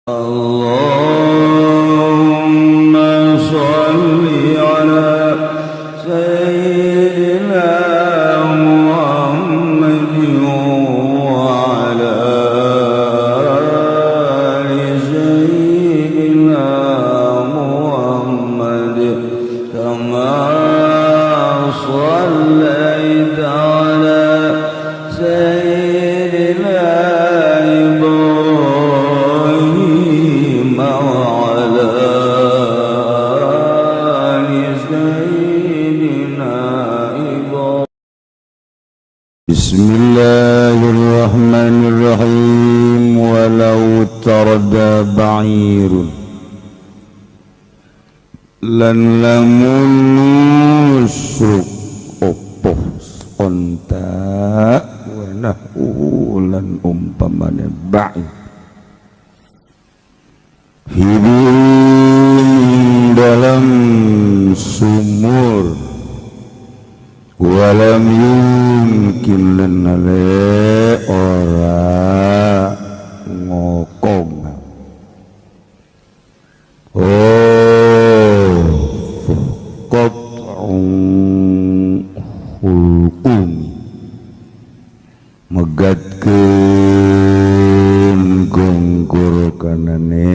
اللهم صل على سيدنا محمد وعلى آل سيدنا محمد كما صليت على سيدنا إبراهيم وعلى آل سيدنا إبراهيم. بسم الله الرحمن الرحيم. ولو تردى بعير lan lamun nusruk opo onta wa nahwuhu lan umpamane ba'ir fi dalam sumur walam yumkin lan ale ora ngokong oh qat'u hulqumi megatkeun gonggorokanane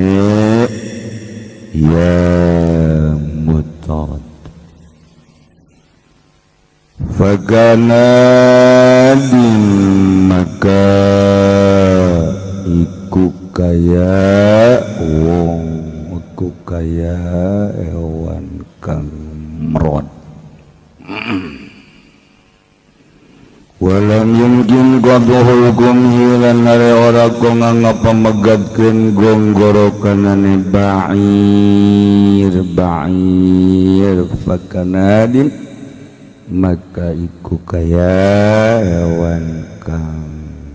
ya mutarad fakana din maka iku kaya wong iku kaya hewan kang merot walam yumkin qadhu hukum lan are ora kong ngapamegatkeun gonggorokanane ba'ir ba'ir fakanadin maka iku kaya hewan kang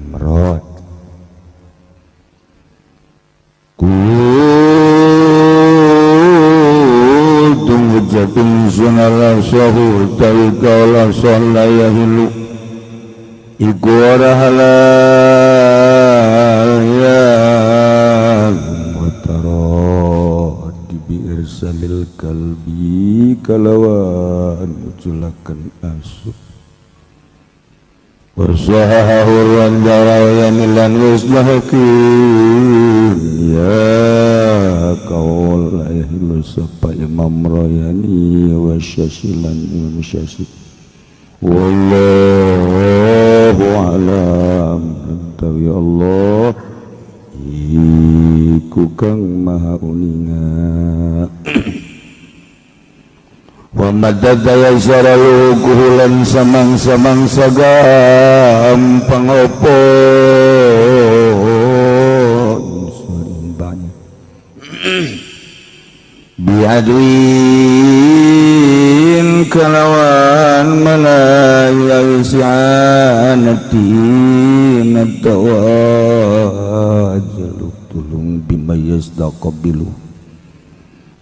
merot kuntum hujjatun sunala sahur tawi kaula sholla yahilu iku ora halal ya mutarad biirsalil kalbi kalawan uculakan asu wasahahu wan darayan lan wisnahakin ya kaul yahilu sapa Imam Royani wa Syasilan Imam Syasi wallahu alam tawi Allah iku kang maha uninga wa madada yasara lukuhulan samang-samang gampang opo banyak biadwin kalawan malaya si'anati natawajaluk tulung bima yasdaqabilu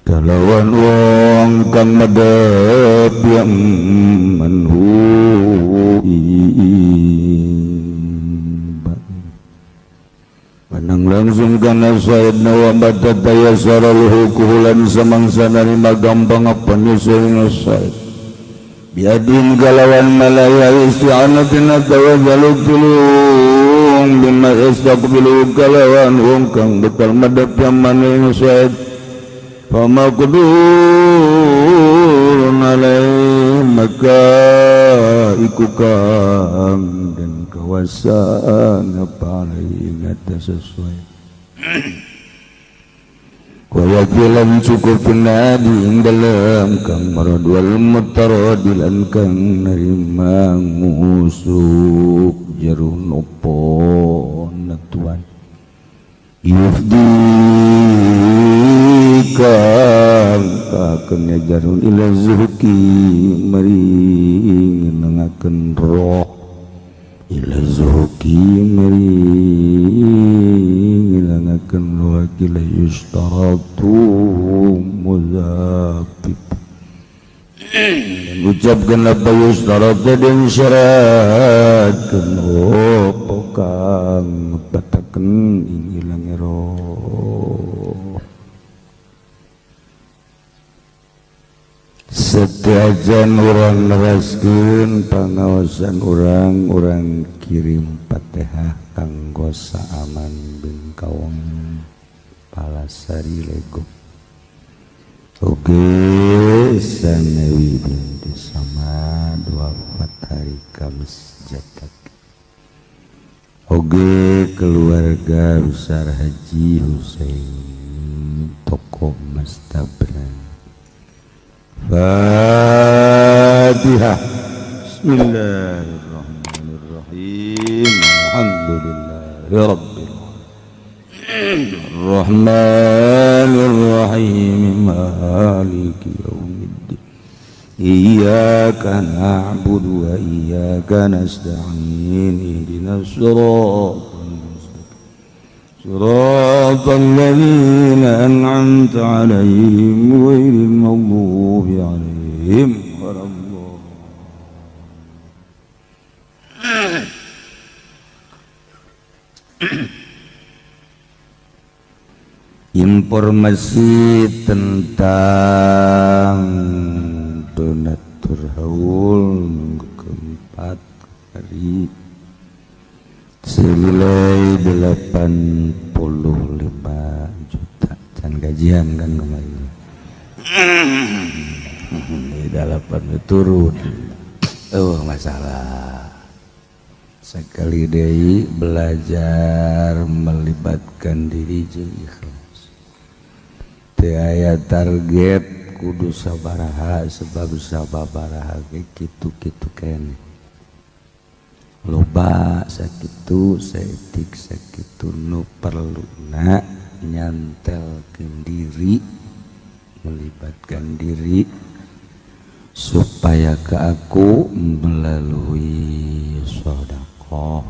kalawan wong kang medhep ya manhu panang langsung kana sayyidna wa madad yasara luhukulan samangsa narima gampang apa nyusul sayyid biadin kalawan malaya isti'anatin atawajaluk tulung bima yastaqbilu kalawan wong kang bekal medhep ya manhu sayyid fama qudurun alaih maka iku kang dan kawasaan apa alaihi sesuai wa yakilan cukup nadi ing dalem kang marad wal mutaradilan kang nerima ngusuk jero nopo natuan yufdi kang kaken jarun ila zuhki mari ngilengaken roh ila zuhki mari ngilengaken roh kila yustaratu muzabib dan ucapkan apa yustaratu dan syaratkan opo kang bataken ing ilange roh. Seajan urang neraskeun pangaosan urang, urang kirim Fatihah kanggo Saaman Bengkawang Palasari Legok. Oke, Sanewi binti Samad wafat hari Kamis Jatak. Oge keluarga besar Haji Husain toko Mas Tabran. Fatihah. Bismillahirrahmanirrahim. Alhamdulillahirabbil alamin. Arrahmanirrahim. Maliki yaumiddin. Iyyaka na'budu wa iyyaka nasta'in. Ihdinas siratal mustaqim. Siratal ladzina an'amta 'alaihim ghairil maghdubi 'alaihim waladdallin. Informasi tentang donatur haul minggu keempat hari senilai 85 juta. Can gajian kan kemarin. Di 8 turun. Oh masalah. Sekali deui belajar melibatkan diri jeung ikhlas. Teu aya target kudu sabaraha sebab sababaraha ge kitu-kitu keneh. Loba sakitu saeutik sakitu nu perluna nyantelkeun diri, melibatkan diri supaya ke aku melalui sedekah.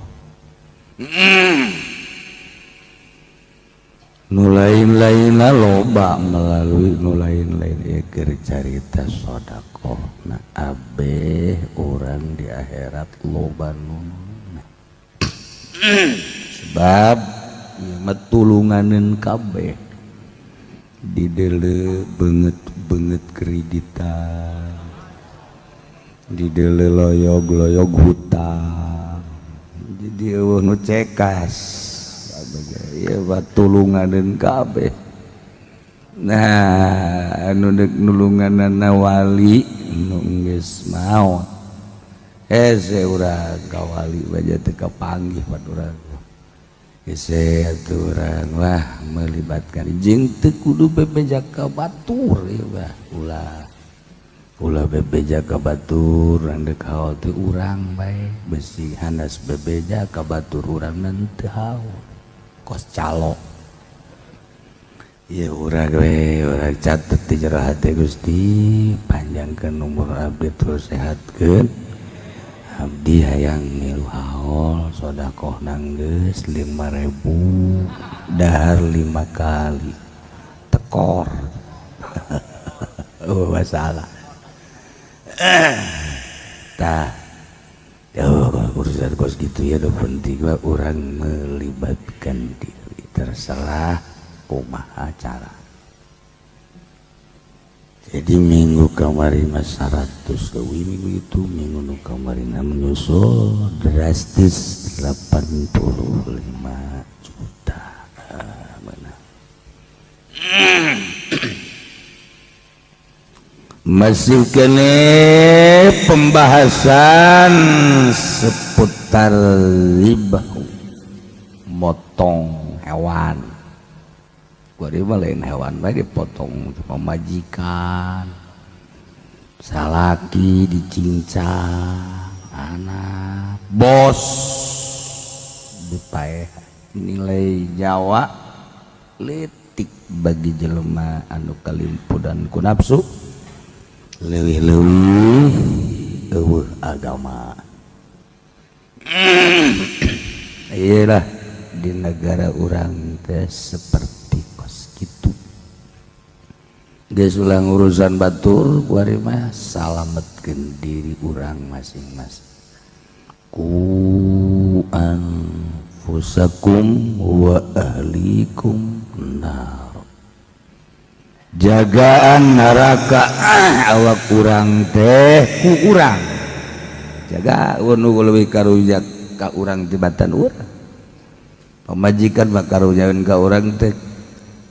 Nu lain-lainna loba melalui nu lain-lain ieu keur carita sedekah. Nah abeh urang di akhirat loba nu sebab ieu mah tulunganeun kabeh di deuleu beungeut-beungeut kreditan, di deuleu loyog-loyog hutang, jadi eueuh nu cekas. Ieu mah tulunganeun kabeh. Nah anu deuk nulunganana wali nu geus maot. Hese urang ka wali bae teu kapanggih pan urang. Hese atuh urang wah melibatkan jeung teu kudu bebeja ka batur ieu mah ulah. Ulah bebeja ka batur randek haul teh urang bae besi hanas bebeja ka batur urang teu haul. Kos calo. Ya urang we urang catet di jero hate Gusti panjangkeun umur abdi terus sehatkeun. Abdi hayang milu haul sedekah nanggeus 5.000 dahar 5 kali tekor. Oh masalah. Tah oh, urusan kos gitu ya udah penting lah orang melibatkan diri terserah kumaha cara. Jadi minggu kamari mah 100 leuwih minggu itu minggu nu kamari menyusul drastis 85 juta. Mana masih kene pembahasan seputar riba motong hewan. Gua mah lain hewan bae dipotong pamajikan, salaki dicincang, anak, bos dipaeh. Nilai nyawa letik bagi jelema anu kalimpudan ku nafsu. Leuwih-leuwih eueuh agama. Iyalah di negara urang teh seperti kos kitu. Geus ulang urusan batur kuari mah salametkeun diri urang masing-masing. Ku anfusakum wa ahlikum nar. Jagaan neraka awak urang teh ku urang jaga nu leuwih karunya ka urang tibatan urang pamajikan mah karunyaeun ka urang teh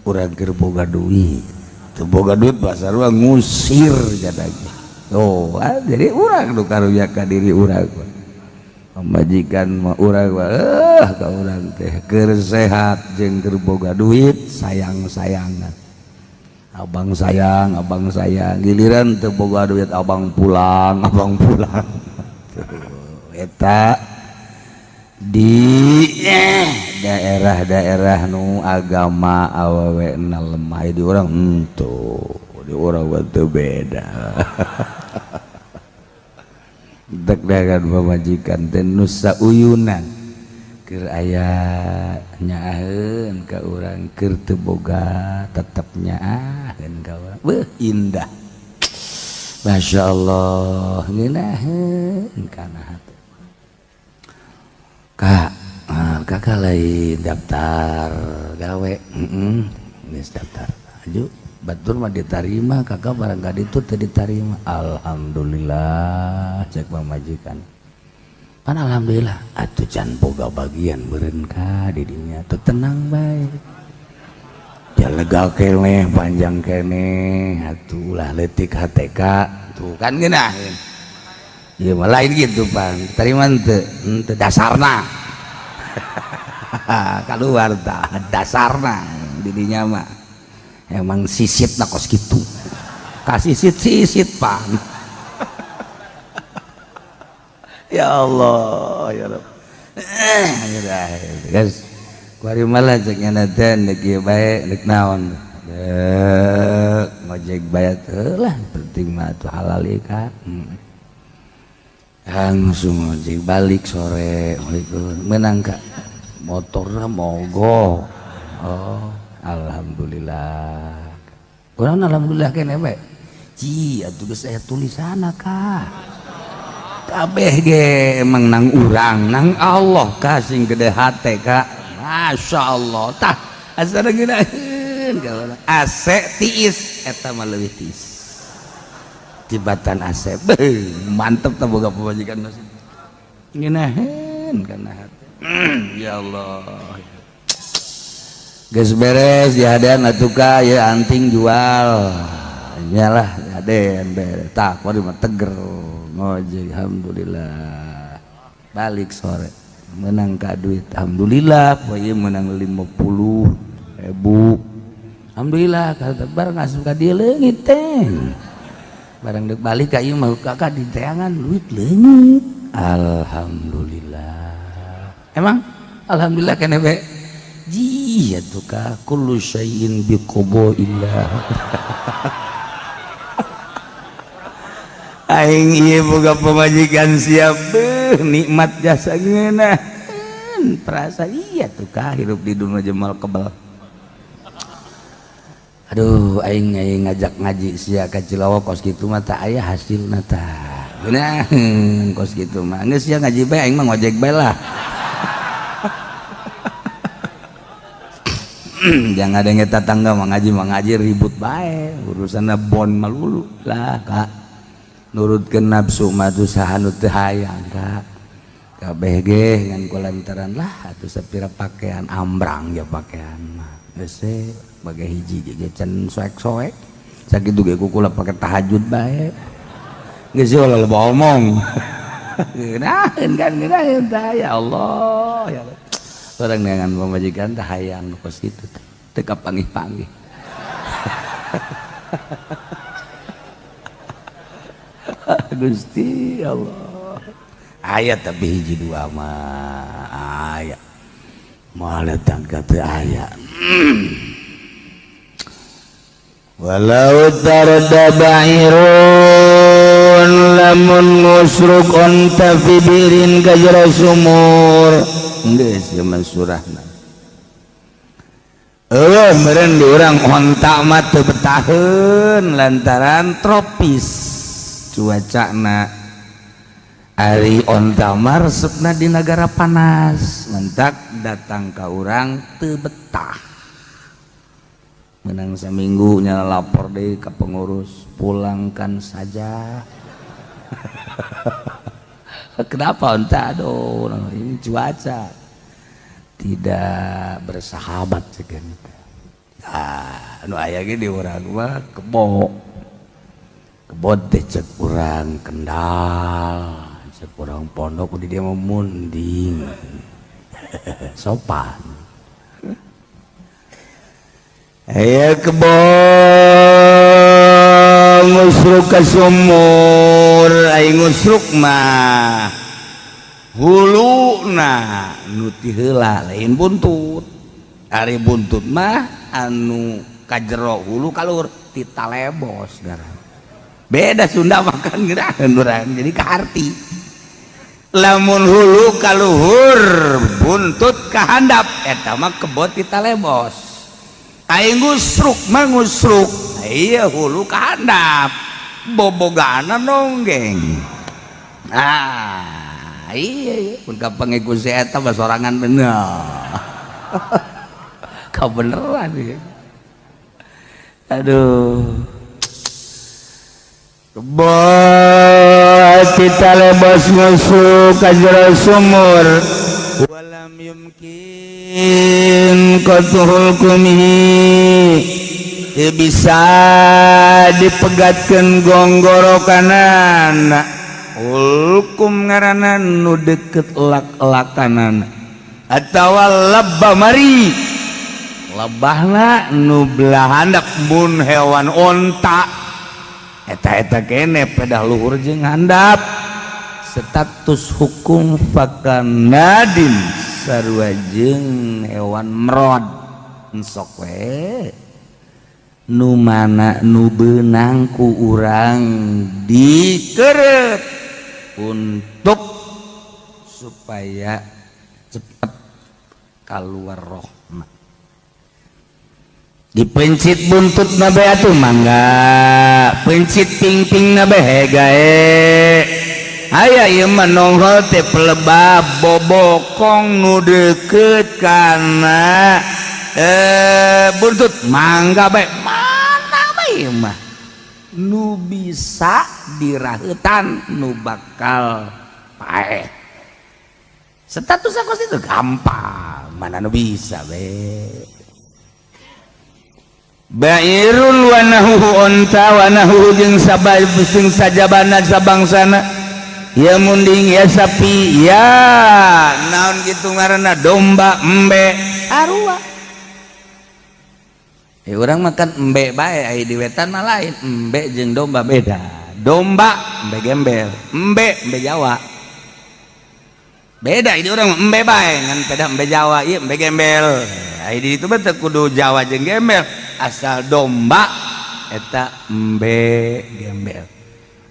urang keur boga duit teu boga duit pasar mah ngusir jadanya. Oh, jadi urang nu karunya ka diri urang pamajikan mah urang mah ka urang teh keur sehat jeung keur boga duit sayang-sayangan. Abang sayang, abang sayang, giliran teu boga duit abang pulang, abang pulang. Eta di daerah-daerah nu agama awewe na lemah di urang henteu, di urang mah teu beda. Dek dagan pamajikan teh nu sauyunan. Keur aya nyaaheun ka urang keur teu boga tetep nyaaheun ka urang. Beuh indah. Masya Allah ngeunaheun kana hate. Kak, kakak lain daftar gawe, heeh, geus daftar. Aju batur mah ditarima, kakak barang ka ditu teu ditarima. Alhamdulillah cek pamajikan. Pan alhamdulillah atuh can boga bagian meureun ka di dinya teu tenang bae. Ya lega keneh, panjang keneh, atuh ulah leutik HTK tuh kan ngeunaheun. Ieu mah lain gitu pan, tarima henteu, henteu dasarna. Kaluar tah dasarna di dinya mah. Emang sisitna kos kitu. Kasisit-sisit pan. Ya Allah, ya Rabb. Guys, kuari malah cek nyana teh deuk ieu bae deuk naon. Deuk ngojek bae teh lah penting mah atuh halal ieu ka. Langsung ngojek balik sore, menang ka motorna mogok. Oh, alhamdulillah. Urang alhamdulillah keneh bae. Ci atuh geus aya tulisanna ka. Kabeh ge emang nang urang nang Allah ka sing gede hate ka. Masya Allah tah asana ngeunaheun ka urang. Ase tiis eta mah leuwih tiis tibatan ase. Beuh mantep tah boga pamajikan mah ngeunaheun kana hate. Ya Allah geus beres dihadean atuh ka ieu anting jual nyalah dihadean beres tah kuari mah teger ngojek alhamdulillah balik sore menang ka duit alhamdulillah poe ieu menang 50.000 alhamdulillah ka barang asup ka dieu leungit teh barang deuk balik ka ieu mah kakak di teangan duit leungit alhamdulillah emang alhamdulillah keneh bae ji atuh ka kullu syai'in biqadaillah. Aing ieu boga pamajikan siap beuh nikmat jasa ngeunaheun perasa iya tuh ka hirup di dunia jemal kebel. Aduh aing aing ngajak ngaji sia ka Cilawa kos kitu mah tah aya hasilna tah. Ngeunaheun kos kitu mah geus sia ngaji bae aing mah ngojek bae lah. Jangan ada yang tetangga mah ngaji ribut bae urusanna bon malulu lah kak. Nurutkeun nafsu mah teu saha nu teu hayang ka kabeh ge ngan kulantaran lah atuh sapira pakaian ambrang ya pakaian mah geus bagai hiji ge can soek-soek sakitu ge kukula pake tahajud bae geus ulah loba omong. Ngeunaheun kan ngeunaheun tah ya Allah ya Allah urang neangan pamajikan tah hayang kos kitu teh teu kapanggih-panggih. Gusti Allah ayat tapi hiji dua mah aya moal datang ka teu aya. Walau tarda ba'irun lamun ngusruk onta fi birin ka jero sumur geus ieu mah surahna. Eueuh meureun di urang onta mah teu betaheun lantaran tropis cuacana. Ari onta mah resepna di negara panas mentak datang ka urang teu betah. Menang seminggu nyala lapor deh ke pengurus, pulangkan saja. Kenapa entah, aduh ini cuaca tidak bersahabat segan. Ah, nu aya ge di urang mah kebo. Kebo teh cek urang Kendal, cek urang pondok di dia mah munding. Sopan. Aya kebo ngusruk ka sumur, ai ngusruk mah huluna nu ti heula lain buntut. Ari buntut mah anu kajero hulu kalur ti talebos garang. Beda Sunda makan geurahan urang jadi kaharti. Lamun hulu kaluhur buntut kahandap eta mah kebo ti talebos. Ai ngusruk mah ngusruk ieu hulu kahandap bobogana nonggeng. Ah iya iya pun kapangiku si eta mah sorangan bener. Kebeneran ya. Aduh. Kebo ti talebos ngusruk ka jero sumur walam yumkin qatuhul kumihi teu bisa dipegatkeun gonggorokanana ulkum ngaranna nu deket lak-lakanan atawa lebah mari lebahna nu belah handap mun hewan onta eta-eta kene pedah luhur jeung handap status hukum fakanadin sarua jeung hewan merod sok we nu mana nu beunang ku urang dikeret untuk supaya cepat keluar rohna. Dipencit buntut nabe atuh mangga, pencit pingping nabe hegae. Aya ieu mah nongol teh pelebab bobokong nu deukeut kana buntut mangga bae. Mana bae ieu mah nu bisa diraheutan nu bakal paeh. Status aku itu gampang, mana nu bisa we. Bairun wa nahuhu onta wa nahuhu jeung sabab jeung sajabana sabangsana ya munding ya sapi ya naon kitu ngaranna domba embe sarua. Urang makan embe bae, ai di wetan mah lain, embe jeung domba beda. Domba embe gembel, embe embe Jawa. Beda ini urang embe bae ngan peda embe Jawa ieu embe gembel. Ai di ditu mah teu kudu Jawa jeung gembel, asal domba eta embe gembel.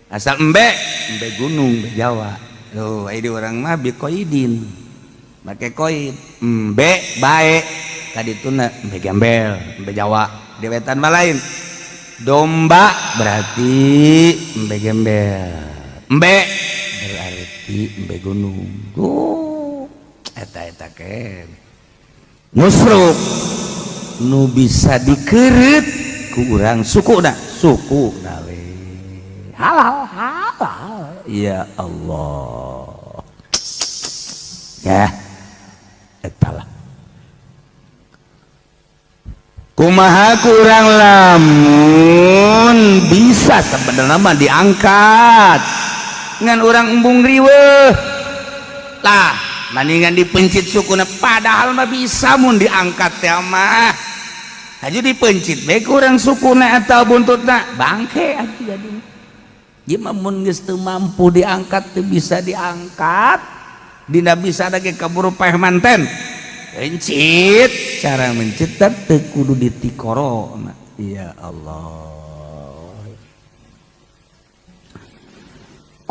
Asal embe embe gunung embe Jawa. Tuh ai di urang mah bikoidin. Make koid embe bae kadituna embe gembel, embe Jawa. Di wetan mah lain. Domba berarti embe gembel. Embe berarti embe gunung. Tuh eta-eta ken. Ngusruk nu bisa dikeret ku urang sukuna, sukuna we. Halal halal. Ya Allah. Ya eta lah. Kumaha kurang lamun bisa sebenarnya mah diangkat ngan urang embung riweuh lah mendingan dipencit sukuna, padahal mah bisa mun diangkat teh mah haju dipencit bae kurang sukuna atau buntutna bangke atuh jadi. Ieu mah mun geus teu mampu diangkat teu bisa diangkat dina bisa lagi kaburu paeh manten. Pencit cara mencit teu kudu ditikorona. Ya Allah.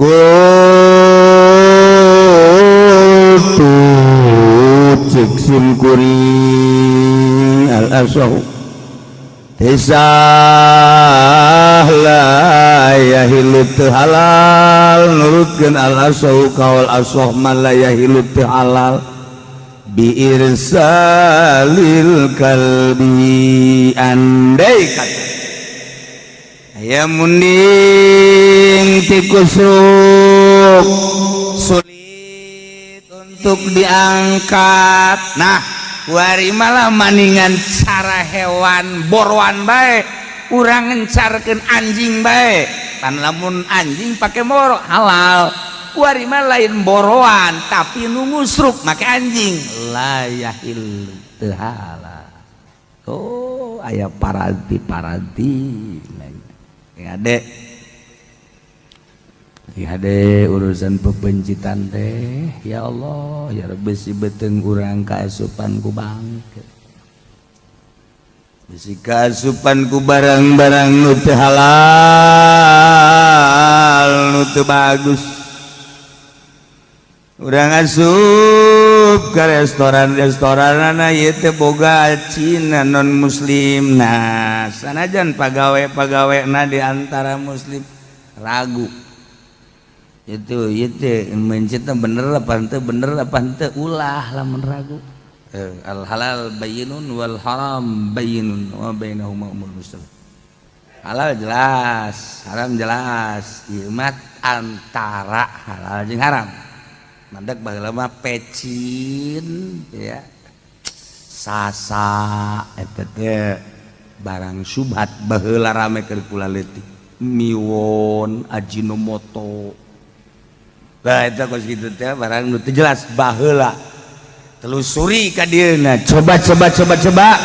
Kultu cek sim kuring al-asahu tisah la yahilu teu halal nurutkeun al-asahu kaul asah man la yahilu teu halal Biirsalil kalbi, andai kata aya munding tikusruk sulit untuk diangkat. Nah, wari malah maningan cara hewan boroan bae, urang ngencarkeun anjing bae pan. Lamun anjing pakai boro halal, wari mah lain boroan tapi nu ngusruk make anjing, la yahil, teu halal. Oh, aya paranti paranti ade ade urusan pepencitan teh. Ya Allah, ya Rabbi, si beteng urang kaasupan ku bangke, bisi kaasupan ku barang-barang nu teu halal, nu teu bagus. Urang asup ke restoran-restoran ieu teh boga Cina non muslim. Nah, sanajan pagawe-pagawe na di antara muslim, ragu itu mencitna bener apa henteu, bener apa henteu. Ulah lamun ragu. Al halal bayyinun wal haram bayyinun wa bainahuma umur muslim. Halal jelas, haram jelas, ieu mah antara halal jeung haram. Mandak baheula mah pecin ya, sasa eta teh barang subhat baheula rame keur kula leutik, miwon, ajinomoto. Nah, eta kos kitu teh barang nu teu jelas baheula. Telusuri ka dieuna, coba coba coba coba,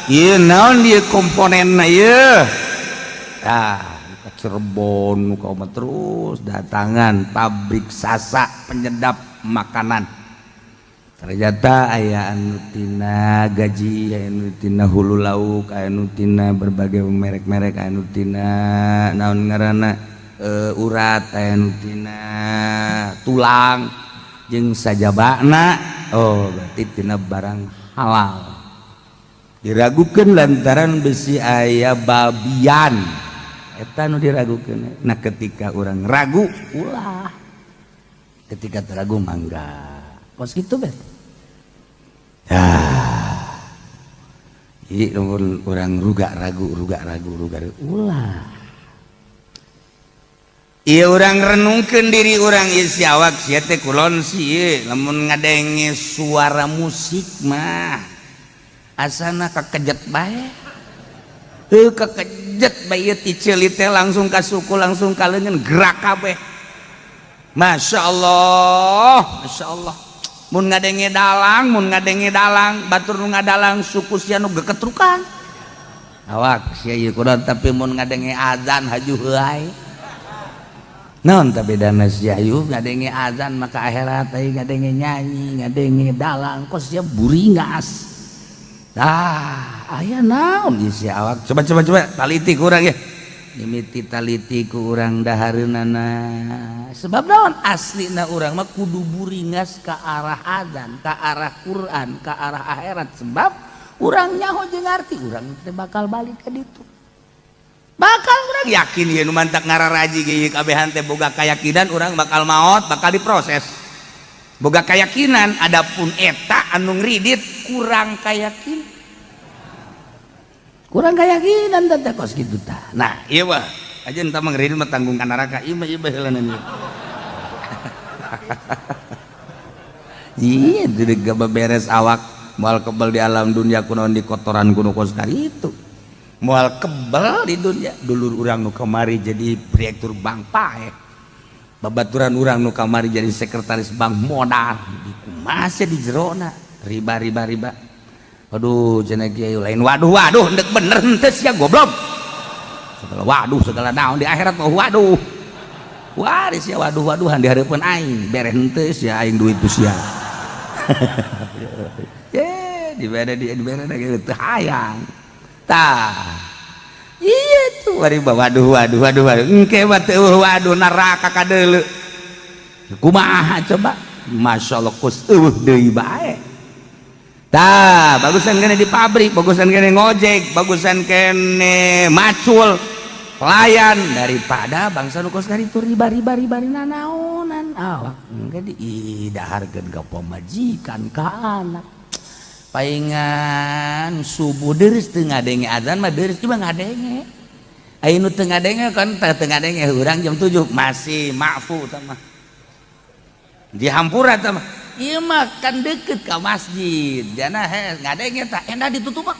ieu naon ieu komponenna ieu. Tah, ka Cirebon ka terus datangan pabrik sasa penyedap makanan, ternyata aya anu tina gaji, aya anu tina hulu lauk, aya anu tina berbagai merek-merek, aya anu tina naon ngaranna, urat, aya anu tina tulang jeung sajabana. Oh, berarti tina barang halal. Diragukan lantaran besi aya babian, eta nu diragukan. Nah, ketika orang ragu ulah, ketika teragu mangga, kos gitu bet. Nah, jadi orang ruga ragu, ruga ragu, ruga ragu, ulah. Iya, orang renungkan diri orang, isi awak sia teh kulon sih. Lamun ngadenge suara musik mah asana kakejet bae. Heuh, kekejet bae ti ceuli teh langsung ka suku, langsung ka leungeun, gerak kabeh. Masya Allah, Masya Allah. Mun ngadenge dalang, mun ngadenge dalang, batur nu ngadalang suku sia nu geketrukan. Awak sia ieu kudu, tapi mun ngadenge azan haju heuay. Naon tapi bedana sia yu ngadenge azan maka akhirat, ai ngadenge nyanyi, ngadenge dalang kos sia buringas. Ah, aya naon isi awak? Coba coba coba taliti ku urang ya. Mimiti taliti ku urang dahareunana. Sebab naon, aslina urang mah kudu buringas ka arah azan, ka arah Quran, ka arah akhirat, sebab urang nyaho jeung ngarti urang teh bakal balik ka ditu. Bakal urang yakin ieu nu mantak ngararaji ge ieu kabehan teh boga keyakinan urang bakal maot, bakal diproses. Boga keyakinan, adapun eta anu ngridit kurang kayakin. Kurang keyakinan teh kos kitu tah. Nah, ieu mah aja entah mah ngridit mah tanggung ka neraka, ieu mah ieu baheulanan ieu. Iya, tidak gak beres awak moal kebal di alam dunia kunaon di kotoran kuno kos itu. Moal kebal di dunia. Dulur urang nu kamari jadi direktur bank paeh. Babaturan urang nu kamari jadi sekretaris bank modal. Di kumaha di jerona riba riba riba. Aduh, cenah kiai lain, waduh waduh, ndek bener henteu sia goblok. Segala waduh, segala naon di akhirat mah waduh. Wah, sia waduh waduhan di hareupeun aing, bere henteu sia aing duit tu sia. Ye, dibere di dibere da teu hayang. Tah. Iya tuh bari waduh waduh waduh waduh. Engke mah teu waduh, neraka kadeuleu. Kumaha coba? Masyaallah, kus eueuh deui bae. Tah, bagusan kene di pabrik, bagusan kene ngojek, bagusan kene macul. Pelayan daripada bangsa nu kos kitu riba-riba riba nanaonan awak engke didaharkeun ka pamajikan ka anak. Paingan subuh deres teu ngadenge azan mah deres coba ngadenge. Aya nu teu ngadenge kan teu ngadenge urang jam 7 masih ma'fu tah mah. Dihampura tah mah. Ieu mah kan deket ka masjid. Jana he ngadenge tah endah ditutup.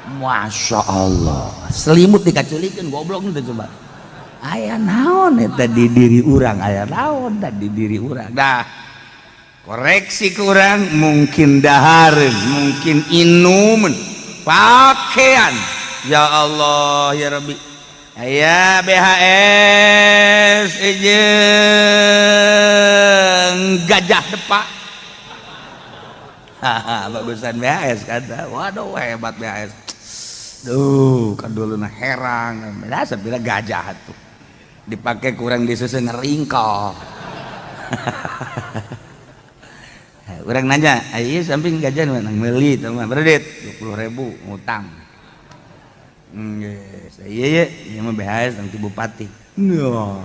Masya Allah, selimut dikaculikeun goblok nu coba. Aya naon eta di diri urang, aya naon eta di diri urang. Dah koreksi kurang mungkin dahareun, mungkin inuman, pakaian. Ya Allah ya Rabbi. Aya BHS jeung gajah depak. Haha, bagusan BHS kata. Waduh hebat BHS. Duh, kan dulu nah herang, dasar bila gajah tuh dipakai kurang disusun ngeringkol. Orang nanya, ayo samping gajah mana meuli teman, berdit 20.000 ngutang. Yes, iya iya, iya mah BHS nanti bupati. Nah,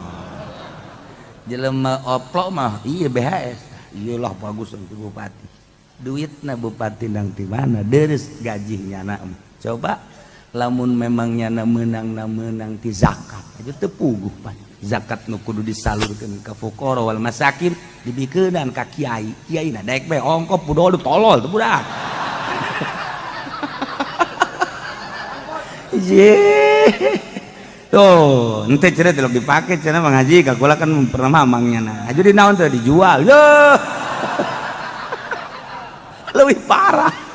jelema oplok mah iya BHS, iyalah bagus nanti bupati. Duitna bupati nang di mana? Deres gajinya nak. Coba lamun memang nyana menang na menang ti zakat aja teu puguh pan. Zakat nu kudu disalurkeun ka fuqara wal masakin dibikeunan ka kiai. Kiai na daek bae ongkop budol tolol teu budak. Ye. Tuh, ente cenah teu dipake cenah Bang Haji ka kula kan pernah mamang nyana. Aju di naon teh dijual. Yeuh. Leuwih parah.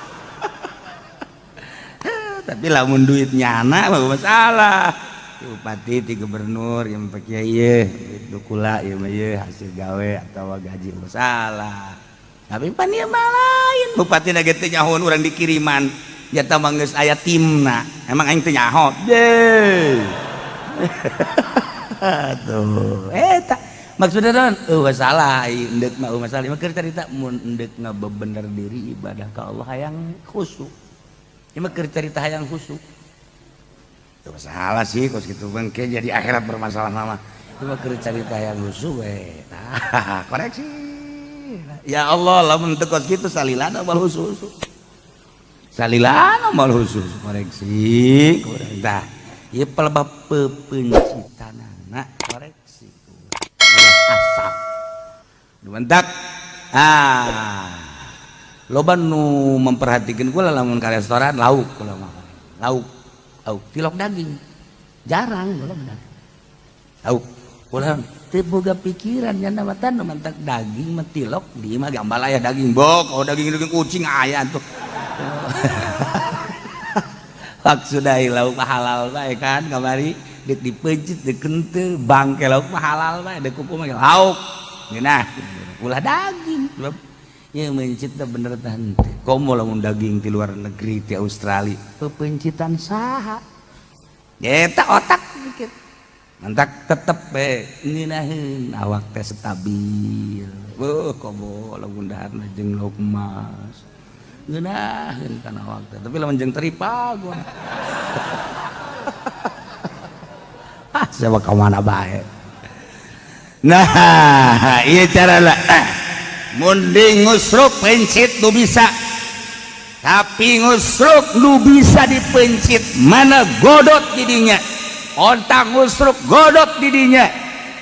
Tapi lamun duit nyana mah masalah. Bupati ti gubernur yang pak kiai ieu duit kula ieu mah ieu hasil gawe atawa gaji masalah. Tapi pan ieu mah lain. Bupati na ge teu nyahoan urang dikiriman. Jata mah geus aya timna. Emang aing teu nyaho. Ye. Tuh, eta maksudna naon? Eueuh masalah ieu endek mah masalah. Ieu mah keur carita mun endek ngabebener diri ibadah ka Allah hayang khusyuk. Ieu mah keur carita hayang khusyuk. Itu masalah sih kos kitu bengke jadi akhirat bermasalah mah. Ieu mah keur carita hayang khusyuk we. Nah, koreksi. Ya Allah lamun teu kos kitu salilana moal khusyuk. Salilana moal khusyuk koreksi. Kurang tah. Ieu pelebab pepencitanana koreksi. Ulah asap. Dumentak. Ah. Loba nu memperhatikan kula lamun ka restoran lauk kula mah. Lauk, lauk tilok daging. Jarang kula mah daging. Lauk kula teu boga pikiran nya matan mantak daging mah tilok di mah gambal aya daging bok, oh daging-daging kucing aya tuh. Maksud ai lauk mah halal bae kan kamari deuk dipeuncit deuk henteu bangke lauk mah halal bae deuk kuku mah lauk. Ngeunah ulah daging. Ya mencit teh bener teh henteu. Komo lamun daging ti luar negeri ti Australia pepencitan saha? Eta otak mikir. Mantak tetep we ngeunaheun awak teh stabil. Beuh komo lamun daharna jeung lauk emas. Ngeunaheun kana awak teh. Tapi lamun jeung teripal gua. Ah, siapa ka mana bae. Nah, ieu cara lah. Munding ngusruk pencit nu bisa, tapi ngusruk nu bisa dipencit mana godot didinya, ontak ngusruk godot didinya.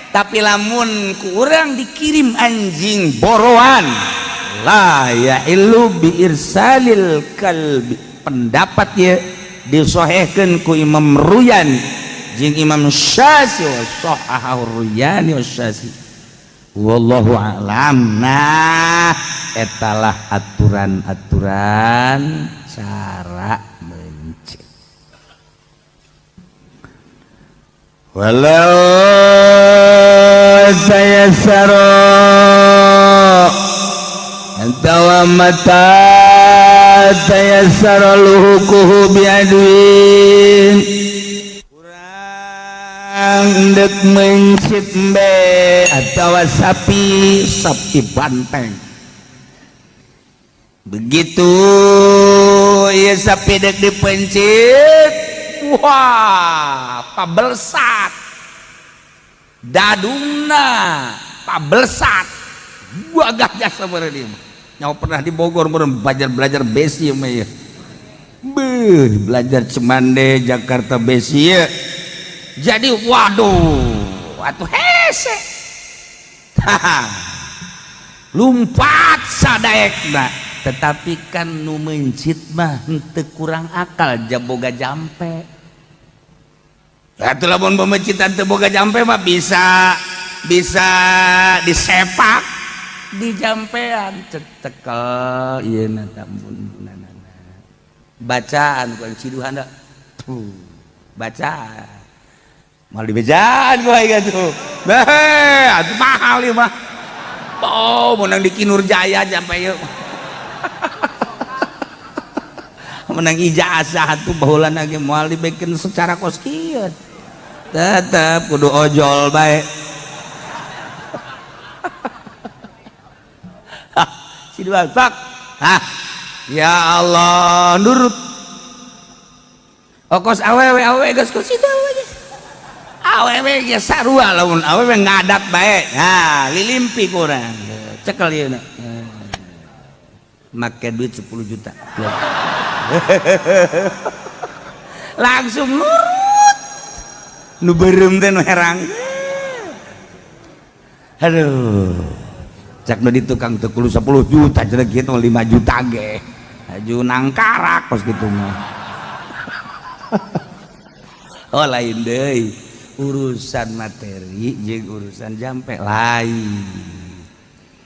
Tapi lamun kurang dikirim anjing boroan la ya ilu bi irsalil kalbi. Pendapat ya disohehkeun ku Imam Ruyan jeung Imam Syafi'i wa sahahu Ruyani wa Syafi'i. Wallahu a'lam. Nah, etalah aturan-aturan cara mencit. Walau tayassara antawa mata tayassara luhukuhu biadwin. Endek mencit be atau sapi, sapi banteng. Begitu ya sapi dek dipencit, Wah, pabelsat dadungna pabelsat gagah jasa meureun ieu mah. Nyawa pernah di Bogor meureun belajar besi mah ieu. Beuh, belajar Cemande Jakarta besi ieu. Jadi waduh atuh hese. Lumpat sadaekna, tetapi kan nu mencit mah henteu kurang akal jaboga jampe. Atuh lamun pemecitan teu boga jampe mah bisa bisa disepak di jampean cetekel ieu na tambun-bunanana. Bacaan ku ciduhan da. Tuh, bacaan. Mal dibejaan ku aing atuh. Beh, atuh mahal ieu mah. Oh, menang di Kinur Jaya jampe ieu. Menang ijazah tuh baheulana ge moal dibekeun secara kos kieu. Tetep kudu ojol bae. Si dua pak. Hah. Ya Allah, nurut. Okos awewe awewe geus kos itu awewe. Awewe ge sarua lamun awewe ngadak bae. Nah, lilimpi kurang. Cekel ieu na. Make duit 10 juta. Langsung nurut. Nu beureum teh nu herang. Aduh. Cak nu di tukang teu kudu 10 juta cenah kieu 5 juta ge. Aju nangkarak kos kitu mah. Oh lain deui. Urusan materi jeung urusan jampe lain.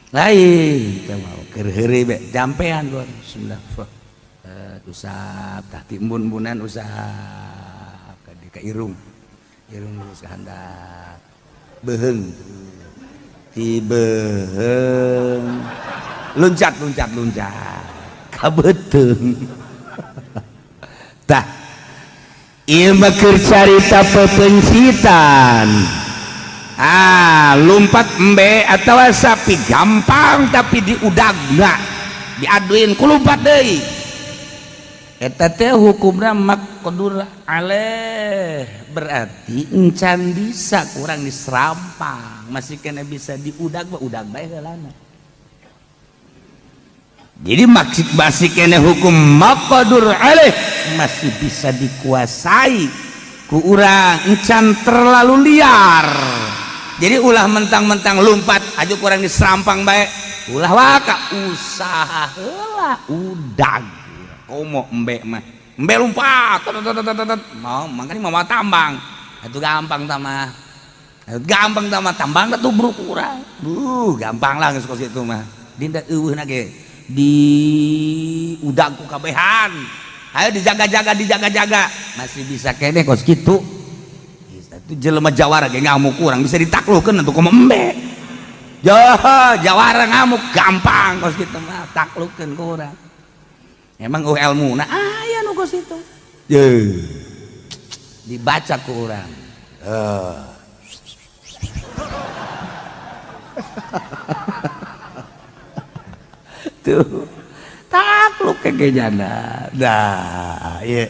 Lain teh mau keur heureuy be jampean gor. Bismillah. Usap tah timbun-bunan usap ka di ka irung. Irung geus kahandap. Beuheung. Ti beuheung. Loncat loncat loncat. Ka beuteung. Tah. Ieu mah keur carita pepencitan. Ah, lompat embe atawa sapi gampang tapi diudagna. Diaduin ku lompat deui. Eta teh hukumna maqdur alaih, berarti encan bisa kurang diserampang, masih kena bisa diudag mah udag bae heulana. Jadi maksud masih kena hukum maqdur alaih masih bisa dikuasai ku urang, encan terlalu liar. Jadi ulah mentang-mentang lompat aja kurang diserampang bae, ulah waka usaha heula udag. Komo embe mah embe lompat mau makanya mau tambang itu gampang tamah gampang tamah tambang tuh bruk urang gampang lah geus kos kitu mah dinda eueuhna ge di udag ku kabehan ayo dijaga-jaga dijaga-jaga masih bisa keneh kos kitu itu jelema jawara ge ngamuk urang bisa ditaklukeun atuh komo embe jawara ngamuk gampang kos kitu mah taklukeun ku urang. Emang oh ilmu nah aya nu kos itu. Ye. Dibaca ku urang. Tuh. Takluk ke jana. Nah, ieu.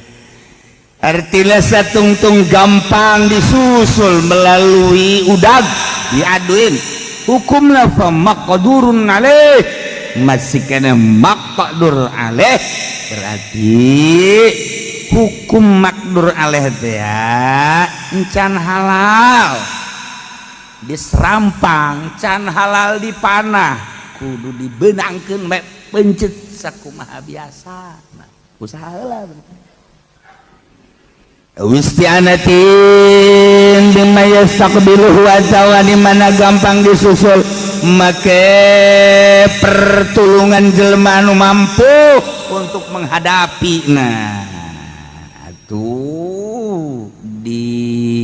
Artinya satungtung gampang disusul melalui udag diaduin. Hukumna fa maqdurun alaih. Masih kena maqdur alaih berarti hukum makdur alaih teh encan halal diserampang, can halal dipanah, kudu dibenangkeun bae pencet sakumaha biasa. Nah, usaha heula wistianatin bima yastaqbiluhu atawa di mana gampang disusul make pertulungan jelema anu mampu untuk menghadapi. Nah atuh dijagal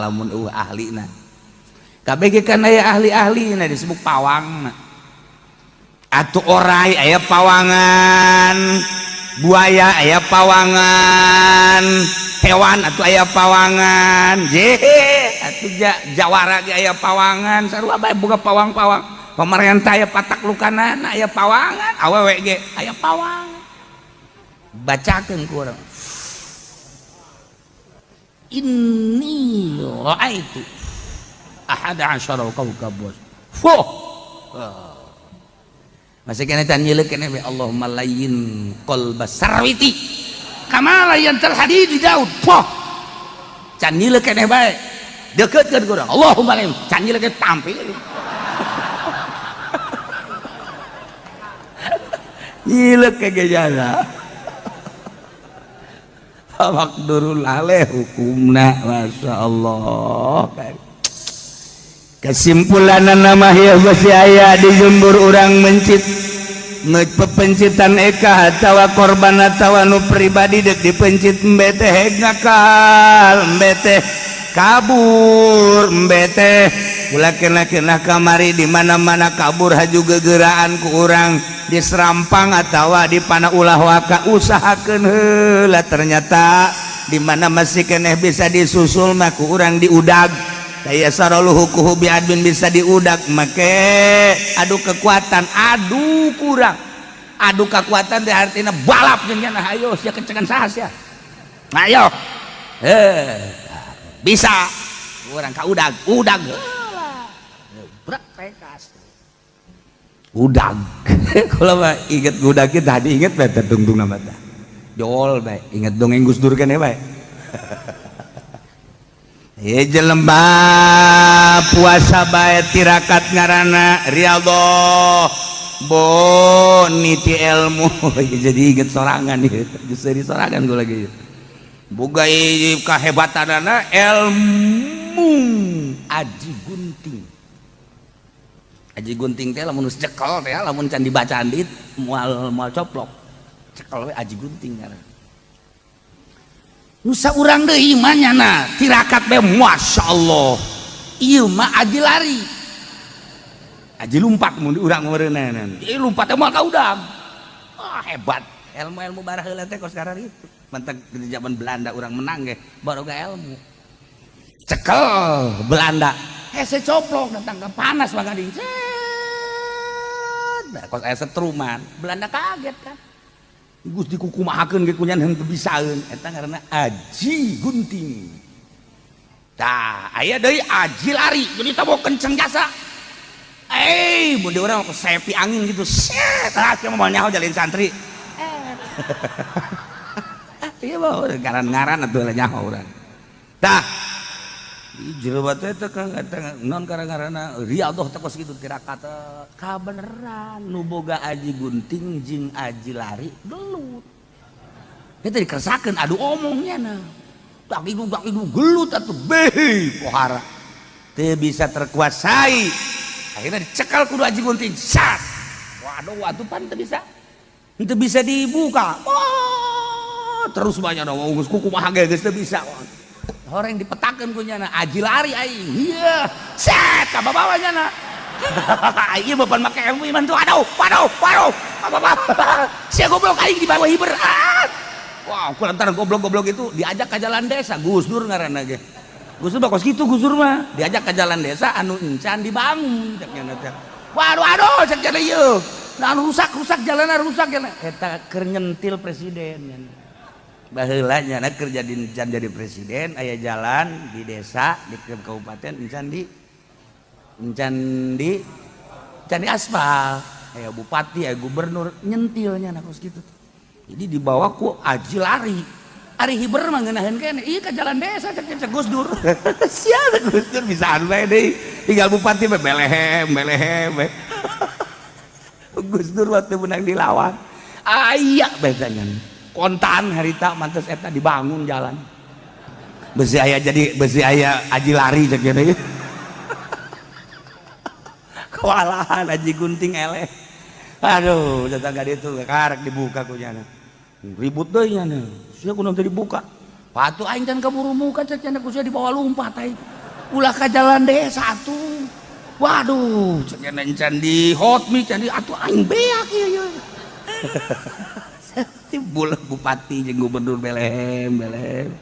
lamun eueuh ahlina kabeh ge kan aya ahli-ahlina disebut pawangna atuh orai aya pawangan, buaya aya pawangan, hewan atuh aya pawangan, jehe atuh jawara ge aya pawangan, sarua bae boga pawang-pawang. Pemerintah aya pataklukanana aya pawangan, awewe ge aya pawangan. Bacakeun ku urang. Inni ra'aitu ahada asyara kawkab. Fuh. Masih kena can nyileuk keneh Allahumma layyin qalba sarwiti kama layyantal hadid Daud. Fuh. Can nyileuk keneh bae. Deketkeun ku urang. Allahumma layyin can nyileuk tampil. Nyileuk ke gejala. Maqdurul alaih hukumna Masya Allah. Kesimpulan nama hieu besi aya di jembur urang mencit pepencitan eka atawa korban atawa nu pribadi dek dipencit embe teh ngakal embe teh kabur embe teh ulah kena-kena kamari di mana-mana kabur haju gegeraan ku urang diserampang atawa di pana ulah waka usahakeun heula ternyata di mana masih keneh bisa disusul mah ku urang diudag daya saraluhu kuhu biadun bisa diudag make adu kekuatan adu kurang adu kekuatan teh artina balap jeung nya ayo sia kencengan saha sia ayo bisa urang ka udag udag heula brak pekas udag kalau mah inget udag tadi inget bae tungtung nama tah jol bae inget dongeng Gus Dur keneh bae. Ye jelema puasa bae tirakat ngaranna riyadhah bo niti ilmu. Jadi inget sorangan ieu jadi sorangan gua lagi boga kahebatanana ilmu aji gunting. Aji gunting teh lamun geus cekel teh lamun can dibacaan dit moal moal coplok cekel we aji gunting ngaranna. Nusa urang deui mah nyana tirakat bae masyaallah ieu mah aji lari aji lumpat mun urang meureunana ieu lumpat teh moal ka udang. Ah hebat ilmu-ilmu baraheula teh kos kararitu mantak di zaman Belanda urang menang ge baroga ilmu cekel Belanda hese coplok datang ke panas mah gading cet kos aya setruman Belanda kaget kan Gusti kukumahakeun ge kunyan henteu bisaeun eta ngaranna aji gunting. Tah aya deui aji lari jadi teh kenceng jasa. Mun di urang sepi angin gitu set ah sia moal nyaho jalin santri. Ieu mah ngaran-ngaran atuh lah nyaho urang. Tah di jero teh teh Kang eta non ngaranna riyadhah teh kos kitu tirakat kabeneran nu boga aji gunting jeung aji lari gelut. Eta dikersakeun adu omongnya na. Tak idu gelut atuh beh pohara. Teu bisa terkuasai. Akhirnya dicekal kudu aji gunting. Sat. Waduh atuh pan teu bisa. Teu bisa dibuka. Oh, terus banyak dong geus kumaha ge geus teu bisa. Horeng dipetakeun ku nyana aji lari aing. Iya. Set ka babawa nyana. Ieu bapan make ilmu iman tuh aduh, waduh, waduh. Apa-apa. Sia goblok aing dibawa hiber. Ah. Wah, ku lantaran goblok-goblok itu diajak ke jalan desa Gus Dur ngaranna ge. Gus Dur kos kitu Gus Dur mah. Diajak ke jalan desa anu encan dibangun cek nyana teh. Waduh, aduh cek nyana ieu. Nah, anu rusak-rusak jalanna rusak nyana. Eta keur nyentil presiden nyana. Baheula nyana keur jadi encan jadi presiden aya jalan di desa di kabupaten encan di aspal aya bupati aya gubernur nyentil nyana kos kitu. Jadi dibawa ku aji lari ari hiber mah ngeunaheun keneh ieu ka jalan desa cek cek Gus Dur. Sia Gus Dur bisaan bae deui tinggal bupati bae belehem belehem bae. Gus Dur waktu menang dilawan aya bae nyana kontan harita mantes eta dibangun jalan besi aya jadi besi aya aji lari cek gini kewalahan aji gunting eleh aduh datang ka ditu karek dibuka ku nyana ribut deui nyana sia kunaon teu dibuka patuh aing can kaburu muka cek nyana ku sia dibawa lumpat aing ulah ka jalan desa atuh waduh cek nyana can di hot mic can di atuh aing beak ieu timbul bupati jeung gubernur belehem belehem.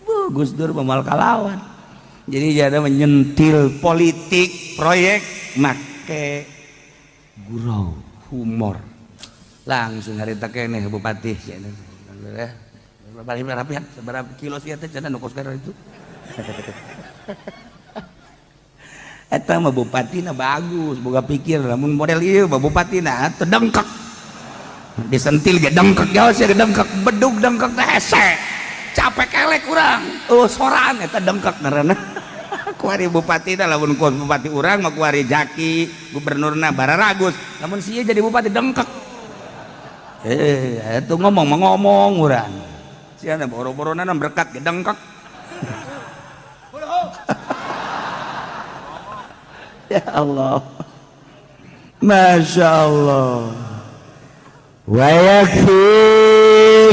Bu Gus Dur moal kalawan. Jadi jada menyentil politik proyek make gurau humor. Langsung harita keneh bupati. Rapihan seberapa kilo sih teh cenah nu kos itu. Eta mah bupatina bagus, boga pikir lamun model ieu mah bupatina teu dengkek. Disentil ge dengkek jauh sia dengkek, bedug dengkek teh hese. Capek elek urang. Oh soraan eta dengkek ngaranna. Kuari bupatina lamun ku bupati urang mah kuari Jaki, gubernurna bararagus. Lamun sia jadi bupati dengkek. Itu ngomong ngomong urang. Sia boro-borona berkat ge dengkek. Ya Allah. Masya Allah. Wa yakfi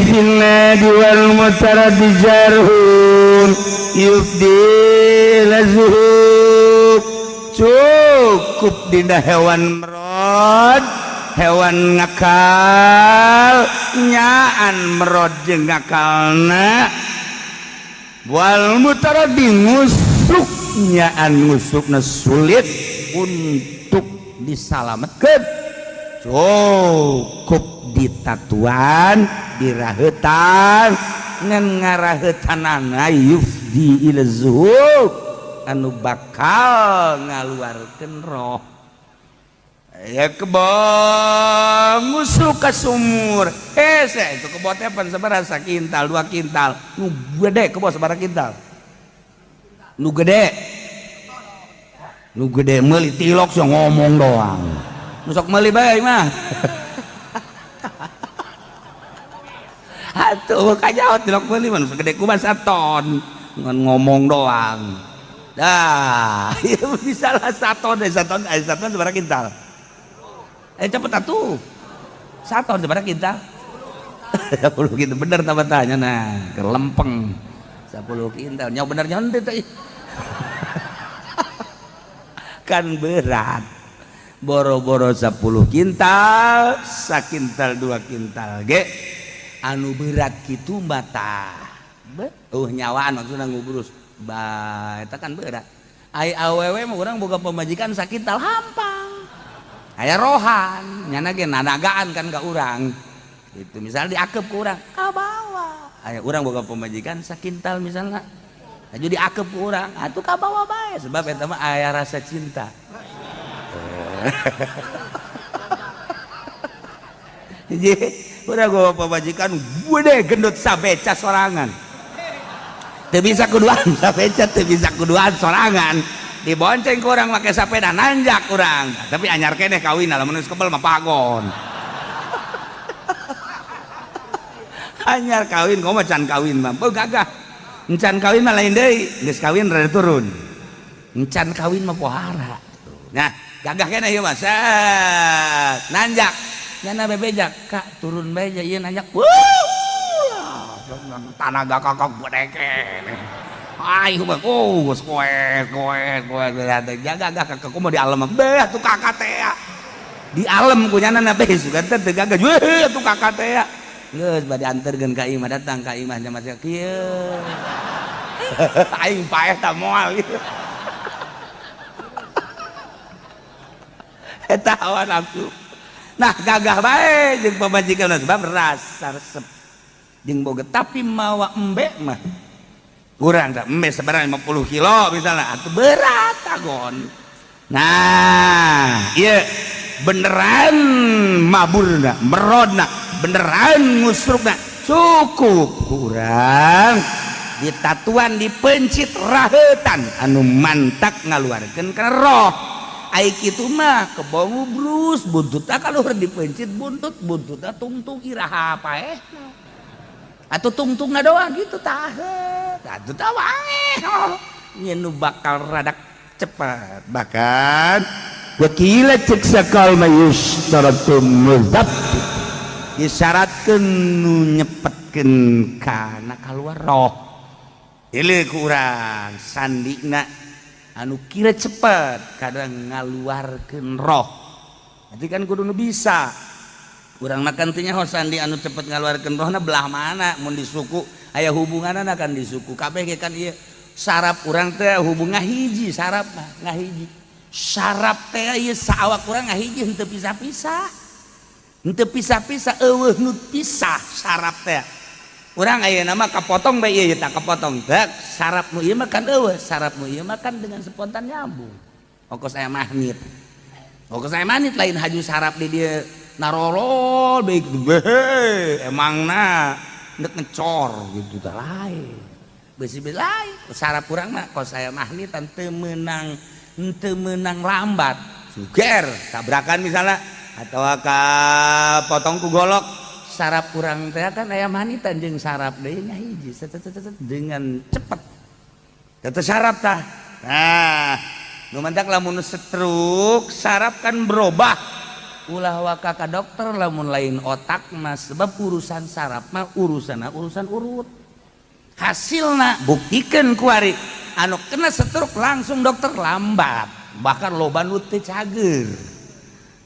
fil nadi wal mutaradi jarhun yubdi lazuhub. Cukup dina hewan merod, hewan ngakal, nyaan merod jeung ngakalna. Wal mutaradi ngusuk, nyaan ngusukna sulit untuk disalametkeun. Cukup ditatuan, dirahetan, ngan ngarahetanana yufdi ila zuhub anu bakal ngaluarkeun roh. Ya kebo ngusuk ka sumur. Hese itu kebo teh pan sabaraha sakintal, 2 kintal. Nu gede kebo sabaraha kintal? Nu gede. Nu gede meuli tilok sia ngomong doang. Nu sok meuli bae mah. Atuh kajaot tilok meuli mah nu gede kumaha saton. Ngan ngomong doang. Dah, ieu bisa lah saton deh, saton, saton sabaraha kintal? Cepet atuh. Saton sabaraha kintal? 10 kintal bener tambah tanya nah, kelempeng. 10 kintal. Nyawa bener nyawa teh. Kan berat. Boro-boro 10 kintal, sakintal 2 kintal ge anu berat kitu mah tah. Nyawaan maksudna ngubrus. Bah, eta kan berat. Ai awewe mah urang boga pamajikan sakintal hampang. Aya rohan, nyana ge nanagaan kan ka urang. Itu misalnya diakep ku urang, kabawa. Aya urang boga pamajikan sakintal misalnya. Aju diakep ku urang, atuh kabawa bae sebab eta mah aya rasa cinta. Jadi urang boga pamajikan gede gendut sabeca sorangan. Teu bisa kuduan sabeca, teu bisa kuduan sorangan. Dibonceng ku urang make sapeda nanjak urang. Tapi anyar keneh kawin lamun geus kebel mah pagon. Anyar kawin komo can kawin mah beuh gagah. Encan kawin mah lain deui, geus kawin rada turun. Encan kawin mah pohara. Nah, gagah keneh ieu mah. Set, nanjak. Nyana bebejak, Kak, turun bae ieu nanjak. Wuh. Tanaga kakak gede keneh. Ai mah oh geus koes koes koes gagah kakak kumaha di alam mah beh atuh kakak teh. Di alam ku nyana beh sugan teh teu gagah. Weh atuh kakak teh. Geus bade anterkeun ka imah, datang ka imah nya masih kieu. Aing paeh ta moal ieu. Eta hawa nafsu. Nah, gagah bae jeung pamajikan sebab rasa resep jeung boga tapi mawa embe mah. Kurang tak embe sabaraha 50 kilo misalnya atuh berat agon. Nah, ieu beneran maburna, merodna, beneran ngusrukna, cukup kurang ditatuan dipencit rahetan anu mantak ngaluarkeun kana roh. Ai kitu mah kebo ngubrus buntutna kaluhur dipencit buntut, buntutna tungtung iraha paehna. Atuh tungtungna doang gitu tah. Atuh tah wae. Nyeun nu bakal rada cepat. Bahkan wakila cek sakal mayustaratu muzab disyaratkeun nu nyepetkeun kana kaluar roh. Ieu ku urang sandina anu kira cepet kadang ngaluarkeun roh. Jadi kan kudu nu bisa. Urang makan teh nyaho sandi anu cepet ngaluarkeun rohna belah mana mun di suku aya hubunganna kan di suku kabeh ge kan ieu saraf urang teh hubungan hiji saraf mah ngahiji. Saraf teh ieu saawak urang ngahiji henteu pisah-pisah. Henteu pisah-pisah eueuh nu pisah saraf teh. Urang ayeuna mah kapotong bae ieu tah kapotong. Dek saraf nu ieu mah kan eueuh, saraf nu ieu mah kan dengan spontan nyambung. Ongkos aya magnet. Ongkos aya magnet lain haju saraf di dieu narorol bae emangna nek ngecor gitu tah lain. Besi lain saraf urang mah kos aya magnetan teu meunang lambat. Suger tabrakan misalnya atau ka potong ku golok saraf kurang teh kan aya manitan jeung saraf deui nya hiji dengan cepet teu saraf tah. Nah nu mantak lamun stroke saraf kan berubah ulah waka ka dokter lamun lain otak mah sebab urusan saraf mah urusanna urusan urut hasilna buktikeun kuari anu kena stroke langsung dokter lambat bahkan loba nu teu cager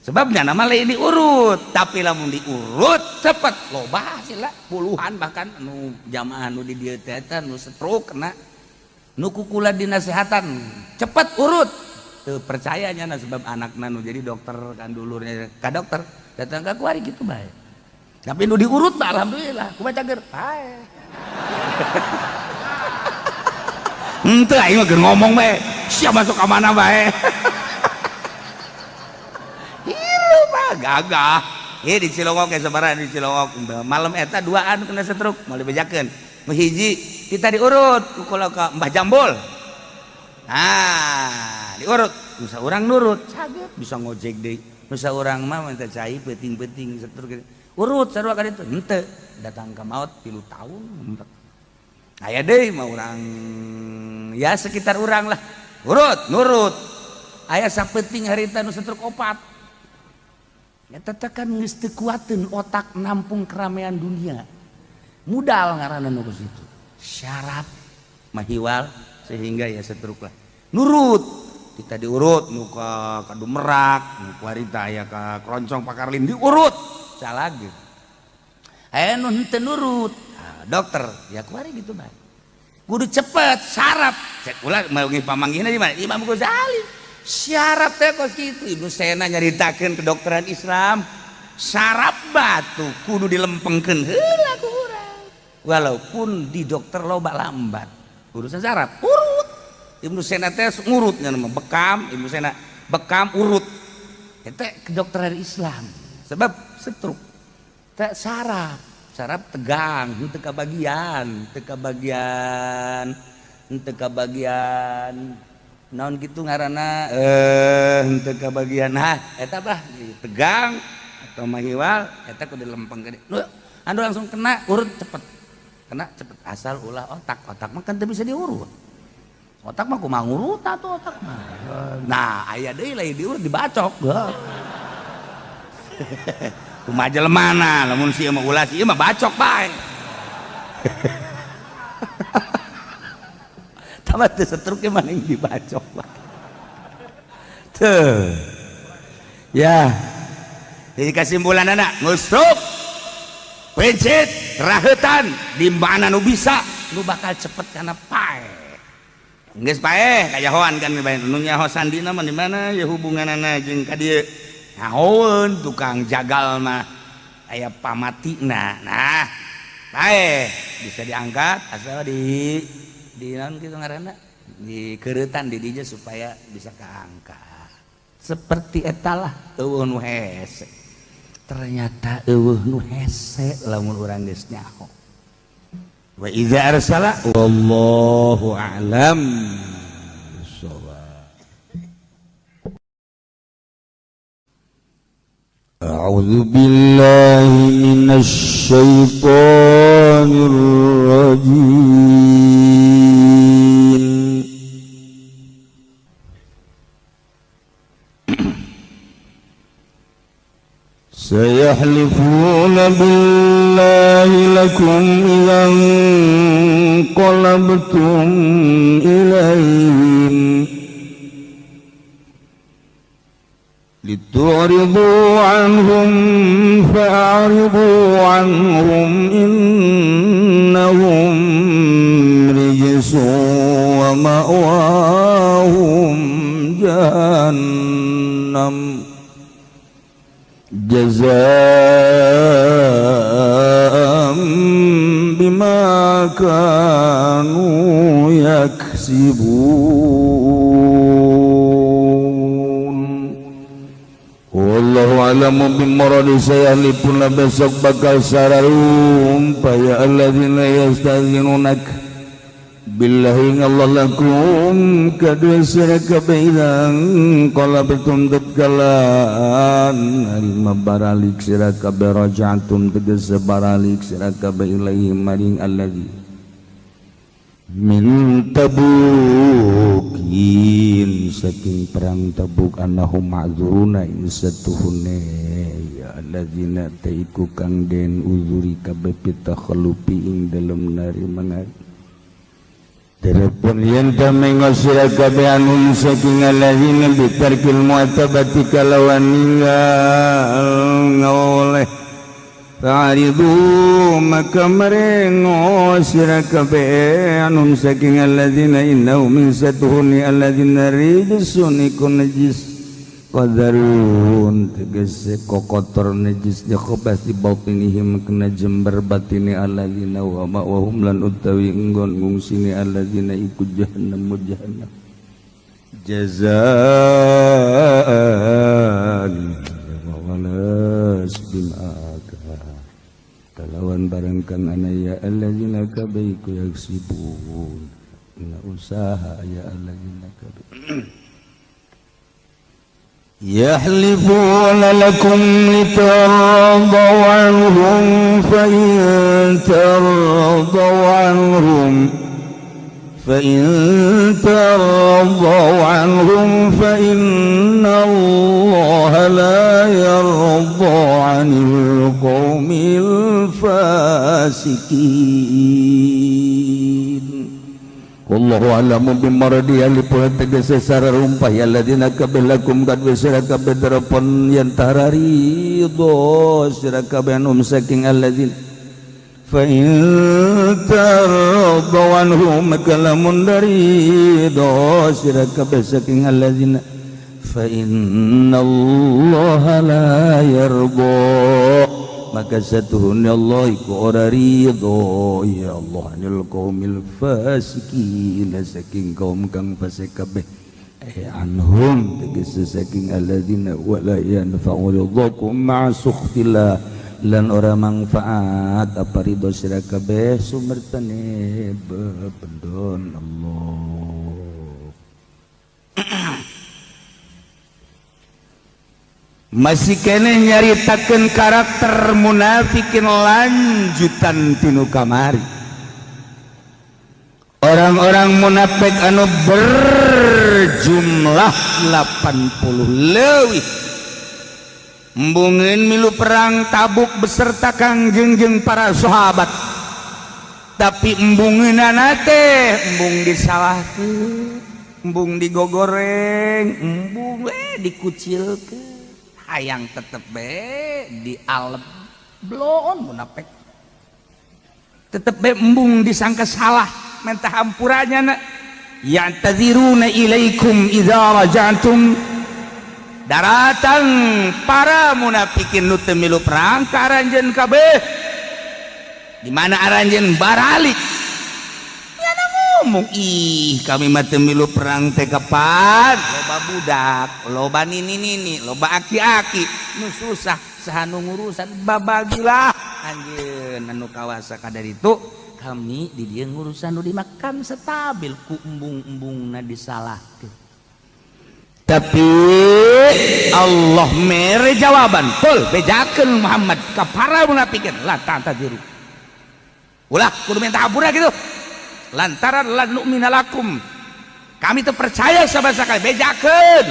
sebabnya nama lain diurut tapi lamun diurut cepet loba hasilna puluhan bahkan anu jamaah nu di dieu teh nu stroke kena nu kukula dinasehatan cepet urut teu percaya nya sebab anakna nu jadi dokter kan dulurnya ka dokter datang ka kuari kitu bae tapi nu diurut mah alhamdulillah kumaha cager bae. Henteu aing mah keur ngomong bae sia masuk ka mana bae. Gagah ieu di Cilongok ge sabaraha di Cilongok malam eta duaan kena stroke moal dibejakeun nu hiji kita diurut ku ka Mbah Jambul nah diurut nu saurang nurut caget bisa ngojek deui nu saurang mah minta cai peuting-peuting stroke urut sarua ka ditu henteu datang ka maot 3 tahun aya deui mah urang ya sekitar urang lah urut nurut aya sapeuting harita nu stroke opat. Eta teh kan geus teu kuateun otak nampung keramaian dunia. Mudal ngaranna nu kitu. Syaraf mahiwal sehingga ya setruk lah. Nurut, kita diurut nu ka Kadumerak, nu kuari tah aya ka Kroncong Pakarlin diurut. Calage. Aya nu henteu nurut. Nah, dokter ya kuari gitu bae. Kudu cepet saraf. Cek ulah meungi pamanggihna di mana? Imam Ghazali. Syaraf teh kos kitu Ibnu Sena nyaritakeun kedokteran Islam saraf batu kudu dilempengkeun heula ku urang walaupun di dokter loba lambat urusan saraf urut Ibnu Sena teh ngurut nya mah bekam Ibnu Sena bekam urut eta kedokteran Islam sebab stroke teh saraf saraf tegang henteu kabagian teu kabagian henteu kabagian naon gitu ngaranna henteu kabagian ha eta bah tegang atau mahiwal eta kudu dilempengkeun anu langsung kena urut cepet kena cepet asal ulah otak otak mah kan teu bisa diurut otak mah kumaha ngurut atuh otak mah nah aya deui lain diurut dibacok kumaha jelemana lamun si ieu mah ulah si ieu mah bacok bae. Tamat teu stroke mah ning dibacok bae. Tuh. Ya. Jadi kesimpulanana ngusrup pencet rahetan di mana nu bisa nu bakal cepet kana pae. Geus pae kajahoan kan nu nyaho sandina mah di mana ya hubunganana jeung ka dieu. Nyahoeun tukang jagal mah aya pamatina. Nah, pae bisa diangkat asal di naon kitu ngaranna di keuretan di dinya supaya bisa kaangkat seperti etalah eueuh nu hese ternyata eueuh nu hese lamun urang geus nyaho wa idza arsala wallahu a'lam bissawab. A'udzu billahi minasy syaithanir rajim. سيحلفون بالله لكم إذا انقلبتم إليهم لتعرضوا عنهم فأعرضوا عنهم إنهم رجس ومأواهم جهنم جزاء بما a'lamu bimuradi sayahlipuna besok bakal sararumpa ya alladzina yastazinunak billahi Allah lakum kadua sira kabeh idang qalabtum tetkalan narima baralik sira kabeh raja'tum tegese baralik sira kabeh ilaihi maring allazi min tabukin saking perang Tabuk annahum ma'dzuruna ing satuhune ya alladzina taiku kang den uzuri kabeh pitakhalupi ing dalem narima telepon yen ta mengosira kabeh anum saking alladzina bitarkil mu'tabati kalawan ninggal ngoleh ta'ridu maka merengo sira kabeh anum saking alladzina innahu min satuhuni alladzina rijsun iku najis qadarun tegese kokotor najis di khobas di batinihim kena jember batine alladzina wa ma'wahum lan utawi enggon ngungsine alladzina iku jahannam jahannam jazaan wa walas bima kalawan barang kang anaya alladzina kabeh iku yaksibun na usaha ya alladzina kabeh yahlifuna lakum litardaw anhum fa in tardaw anhum fa in tardaw anhum fa inna allaha la yarda 'anil qaumil fasikin. Wallahu a'lamu bimaradi alipun tegese sararumpah ya alladzina kabilakum kad wisira kabeh darapon yen tararidho sira kabeh anum saking alladzina fa in tardaw anhum kalamun daridho sira kabeh saking alladzina fa innallaha la yarda maka satuhunnya Allah iku ora ridho ya Allah anil qaumil fasikin saking kaum kang fasik kabeh anhum tegese saking alladzina wala yanfa'u ridhakum ma'a sukhtillah lan ora manfaat apa ridho sira kabeh sumertane bebendon Allah. Masih kene nyaritakeun karakter munafikin lanjutan tinu kamari. Orang-orang munafik anu berjumlah 80 leuwih embungeun milu perang Tabuk beserta Kangjeng jeung para sahabat. Tapi embungeunana teh embung disalahkeun, embung digogoreng, embung we dikucilkeun. Hayang tetep be di alep bloon munafik tetep be embung disangka salah mentah hampurannya na ya'tadziruna ilaikum idza raja'tum daratang para munafikin nu teu milu perang ka aranjeun kabeh di mana aranjeun baralik nya ngomong ih kami mah teu milu perang teh kapan loba budak loba nini-nini loba aki-aki nu susah saha nu ngurusan babagilah anjeun anu kawasa kadar itu kami di dieu ngurusan nu dimakan stabil ku embung-embungna disalahkeun. Tapi Allah mere jawaban kul bejakeun Muhammad ka para munafikin la ta'tadiru ulah kudu minta ampura gitu lantaran lan nu'mina lakum kami teu percaya sama sekali bejakeun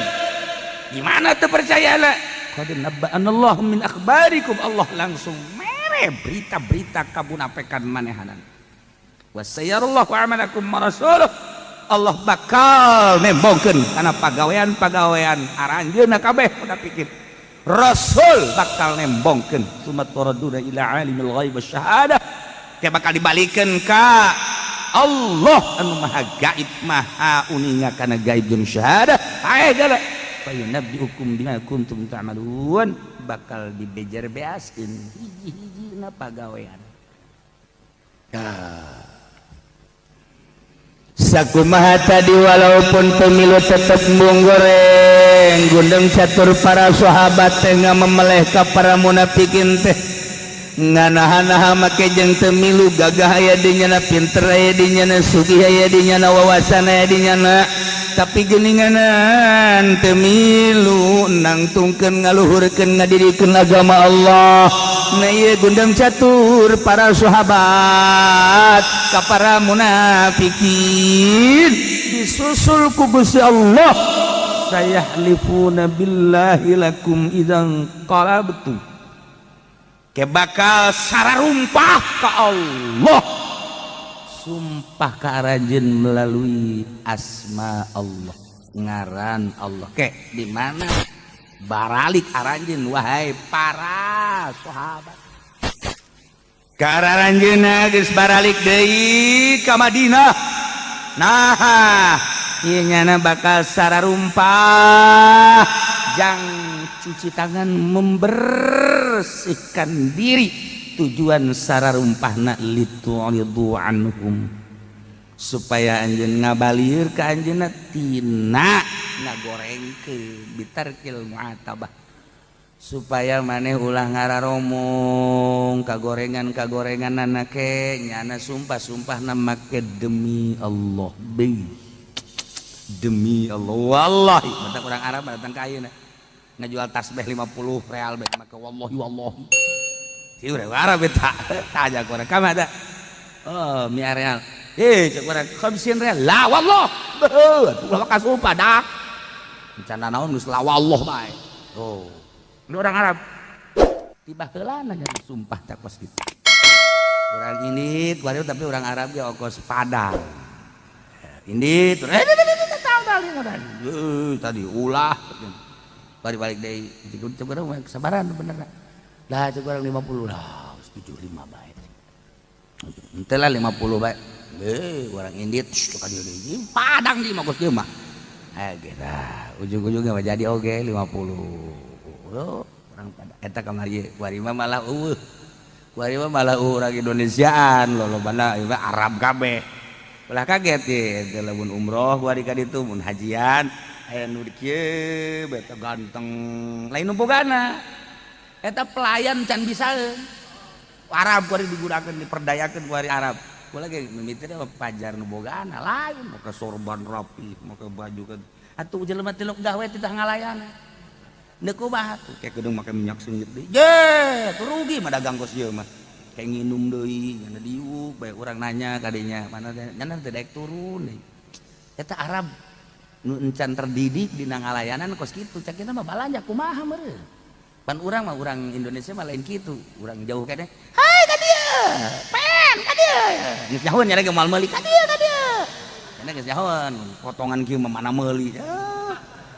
gimana teu percaya la qad nabba'anallahu min akhbarikum Allah langsung mere berita-berita kamunafikan manehanan wasayarallahu amalakum wa rasuluh Allah bakal nembongkeun kana pagawean-pagawean aranjeunna kabeh munafikin Rasul bakal nembongkeun summa taraduna ila alimil ghaib wasyahadah kayak bakal dibalikeun ka Allah anu maha gaib maha uninga kana gaib jeung syahadah ae gala fayunabbiukum bima kuntum ta'malun bakal dibejer beaskeun hiji-hijina pagawean. Sakumaha tadi walaupun pemilu tetep embung goreng Goreng gundeng catur para sahabat teh ngamemeleh ka para munafikin teh nganahan-naha make jeung teu milu gagah aya di nyana, pinter aya di nyana, sugih aya di nyana, wawasan aya di nyana, tapi geuninganan teu milu nangtungkeun ngaluhurkeun ngadirikeun agama Allah. Nah ieu gundeng catur para sahabat ka para munafikin disusul ku Gusti Allah, sayahlifuna billahi lakum idzan qalabtum, ke bakal sararumpah ka Allah, sumpah ka aranjeun melalui asma Allah, ngaran Allah. Ke di mana baralik aranjeun wahai para sahabat? Ka aranjeunna geus baralik deui ka Madinah. Nah, ieu nyana bakal sararumpah jang cuci tangan membersihkan diri. Tujuan sararumpahna litu'ridu anhum, supaya anjeun ngabalir ka anjeunna tina ngagorengkeun bitarkil mu'atabah, supaya maneh ulah ngararomong kagorengan kagorengan ke nyana sumpah-sumpah make demi Allah be, demi Allah wallahi. Mata orang Arab datang ka ayeuna ngajual tasbih 50 real bae make wallahi wallahi. Si urang Arab eta tanya ku urang ka mana? Oh, mia real. Eh, cek urang khamsin real. La wallah. Beuh, ulah kasumpah dah. Rencana naon geus la wallah bae. Oh. Ini orang Arab tiba heula nanya sumpah tak kos gitu. Orang ini kuari tapi orang Arab ge okos Padang. Ini tuh tadi ulah balik-balik deui cek urang kesabaran bener lah, cek urang 50 lah, 75 bae. Henteu lah, 50 bae. Eh, orang indit ka dieu deui Padang di mah kos kieu mah. Eh, gitu. Ujung-ujungnya mah jadi oge 50. Oh, orang pada eta kamari kuari mah malah eueuh. Kuari mah malah urang Indonesiaan lolobana ieu Arab kabeh. Ulah kaget ye lamun umroh kuari ka ditu, mun hajian aya nu kieu beta ganteng lain nu bogana. Eta pelayan can bisaeun. Arab kuari digunakeun, diperdayakeun kuari Arab. Kula ge mimiti pajar nu bogana lain make sorban rapi, make baju kan. Atuh jelema tilok gawe titah ngalayana. Ndek kumaha tuh kayak gedung make minyak sengit deui. Je, tuh rugi mah dagang kos ieu mah. Kayak nginum deui, nyana diuk bae urang nanya kadinya, mana nyana teu daek turun deui. Eta Arab nu encan terdidik dina ngalayanan kos kitu, cak kita mah balanja kumaha meureun. Pan urang mah urang Indonesia mah lain kitu, urang jauh keneh. Hai ka dieu, pen ka dieu. Geus nyahoeun nya ge moal meuli ka dieu ka dieu. Nya geus nyahoeun, potongan kieu mah mana meuli.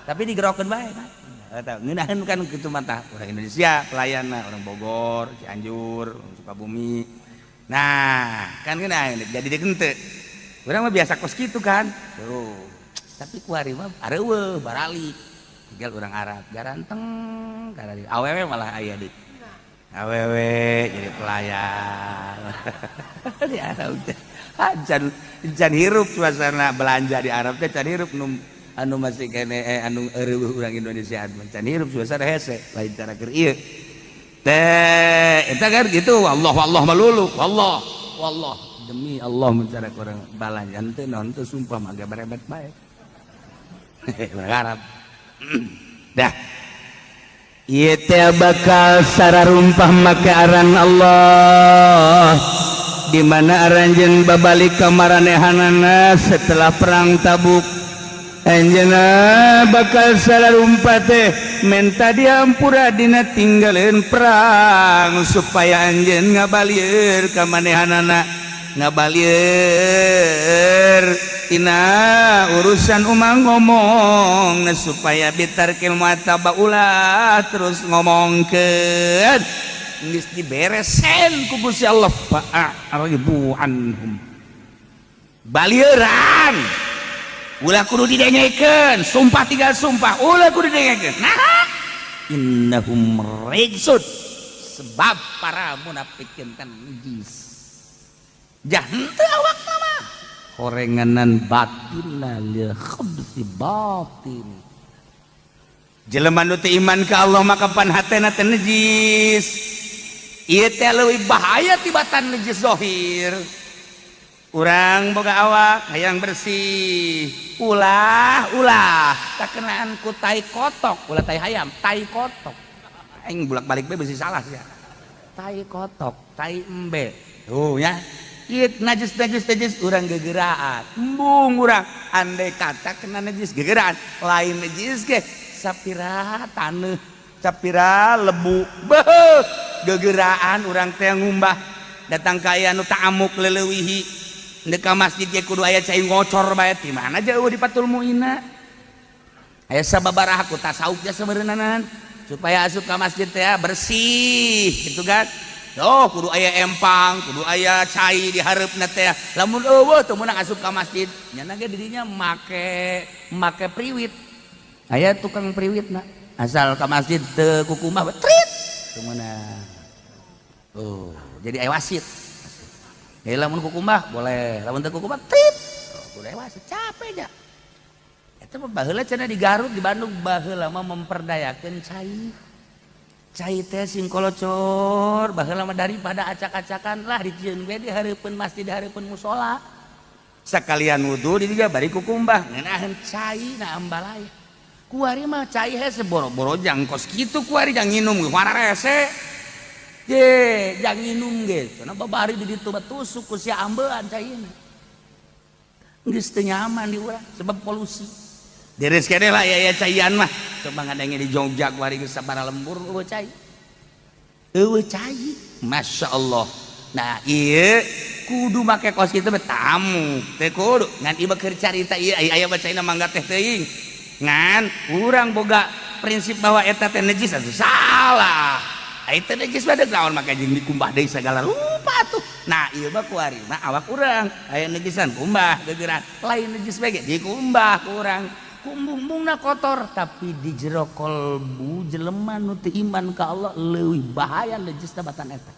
Tapi digerokeun bae kan. Eta ngeunaheun kan kitu mah tah orang Indonesia pelayanna orang Bogor, Cianjur, Sukabumi. Nah, kan ngeunaheun jadi deuk henteu. Urang mah biasa kos kitu kan. Tuh. Tapi kuari mah areueuh baralik. Tinggal orang Arab garanteng karari awewe malah aya deui. Awewe jadi pelayan. Di Arab teh can can hirup suasana belanja di Arab teh, can hirup nu anu masih kene anu eueuh urang Indonesia can hirup suasana hese lain cara keur ieu teh eta kan gitu wallah wallah melulu wallah wallah demi Allah mencara kurang balanja teh naon teh sumpah mah berebet bae urang Arab dah. Ieu teh bakal sararumpah make aran Allah di mana aranjeun babalik ka maranehanana setelah perang Tabuk. Anjeunna bakal sararumpah teh menta diampura dina tinggaleun perang supaya anjeun ngabalieur ka manehanana, ngabalieur tina urusan umang ngomong supaya bitarkil mu'atabah ulah terus ngomongkeun. Geus diberesen ku Gusti Allah fa'aribu anhum, balieuran ulah kudu didengekeun sumpah tiga sumpah ulah kudu didengekeun. Nah, innahum rijsun, sebab para munafikin kan najis jah henteu awak mah horenganan batinna lil khabsi batin. Jelema nu teu iman ka Allah maka pan hatena teh najis. Ieu teh leuwih bahaya tibatan najis zahir. Urang boga awak hayang bersih, ulah ulah takenaan ku tai kotok, ulah tai hayam, tai kotok. Aing bolak-balik bae besi salah sia. Tai kotok, tai embe. Tuh ya. Ieu najis najis najis urang gegeraan. Embung urang andai kata kena najis gegeraan, lain najis ge sapira taneuh, sapira lebu. Beuh, gegeraan urang teh ngumbah datang ka aya nu ta'amuk leleuwihi. Ndek ka masjid ge kudu aya cai ngocor bae ti mana jauh di Fathul Muina. Aya sababaraha ku tasawuf jasa beureunanan supaya asup ka masjid teh bersih gitu kan. Oh kudu aya empang, kudu aya cai di hareupna teh. Lamun eueuh teu meunang asup ka masjid, nyana ge didinya make make priwit. Aya tukang priwitna, asal ka masjid teu kukumbah trit teu meunang. Oh, jadi aya wasit. Ya lamun kukumbah boleh, lamun teu kukumbah trit. Oh, kudu aya wasit, capek nya. Eta mah baheula cenah di Garut, di Bandung baheula mah memperdayakeun cai. Cai teh sing kolocor baheula mah daripada acak-acakan lah dijieun we di hareupeun masjid, di hareupeun musala. Sakalian wudu di dieu bari kukumbah ngeunaheun cai na ambalaya. Kuari mah cai hese boro-boro jang kos kitu kuari jang nginum ge wararese. Je, jang nginum ge. Cenah babari di ditu mah tusuk ku sia ambean caina. Geus teu nyaman di urang sebab polusi. Deres keneh lah ya caian mah. Coba ngadenge di Jogja kuari geus sabaraha lembur eueuh cai. Eueuh cai. Masya Allah. Nah, ieu kudu make kos kitu mah tamu. Teu kudu ngan ieu keur carita ieu aya bacaina mangga teh teuing. Ngan urang boga prinsip bahwa eta teh najis atuh salah. Ai teh najis mah deuk naon make jeung dikumbah deui sagala rupa atuh. Nah, ieu mah kuari mah awak urang aya najisan kumbah gegeran. Lain najis bae ge dikumbah ku urang. Kumbung-bumbungna kotor tapi di jero kolbu jelema nu teu iman ka Allah leuwih bahaya najis batan eta.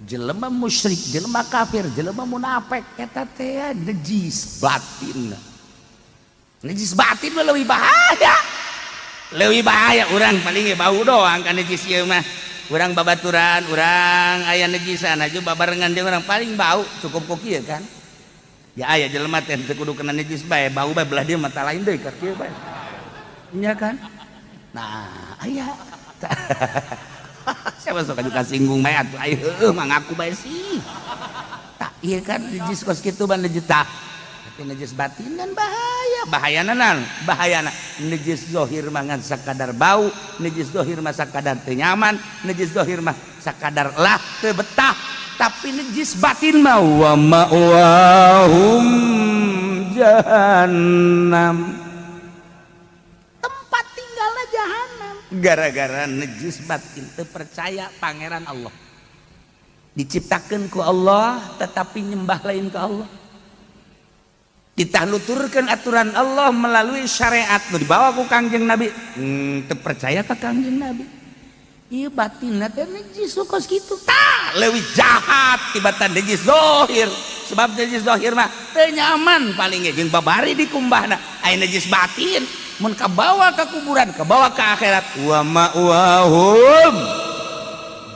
Jelema musyrik, jelema kafir, jelema munafik eta teh najis batin. Najis batin mah leuwih bahaya. Leuwih bahaya urang paling ge bau doang kan najis ieu mah. Urang babaturan, urang aya najisan aja babarengan jeung urang paling bau cukup ku kieu kan. Ya aya jelema teh teu kudu kena najis bae, bau bae belah dieu mata lain deui ka kieu bae. Nya kan? Nah, aya. Siapa sok aju kasinggung bae atuh aya heueuh mah ngaku bae sih. Tak ieu kan najis kos kitu ban najis tah. Tapi najis batin kan bahaya. Bahayana naon? Bahayana najis zahir mah ngan sakadar bau, najis zahir mah sakadar teu nyaman, najis zahir mah sakadar lah teu betah. Tapi najis batin mah wa ma'wahum jahannam. Tempat tinggalnya jahanam. Gara-gara najis batin teu percaya pangeran Allah. Diciptakeun ku Allah tetapi nyembah lain ke Allah. Ditanuturkeun aturan Allah melalui syariat nu dibawa ku Kangjeng Nabi. Teu percaya ka Kangjeng Nabi. Ieu batinna teh najis kos kitu. Tah, leuwih jahat tibatan najis zahir. Sebab najis zahir mah teu nyaman paling ge jeung babari dikumbahna. Aya najis batin mun kabawa ka kuburan, kabawa ka akhirat. Wa ma'wahum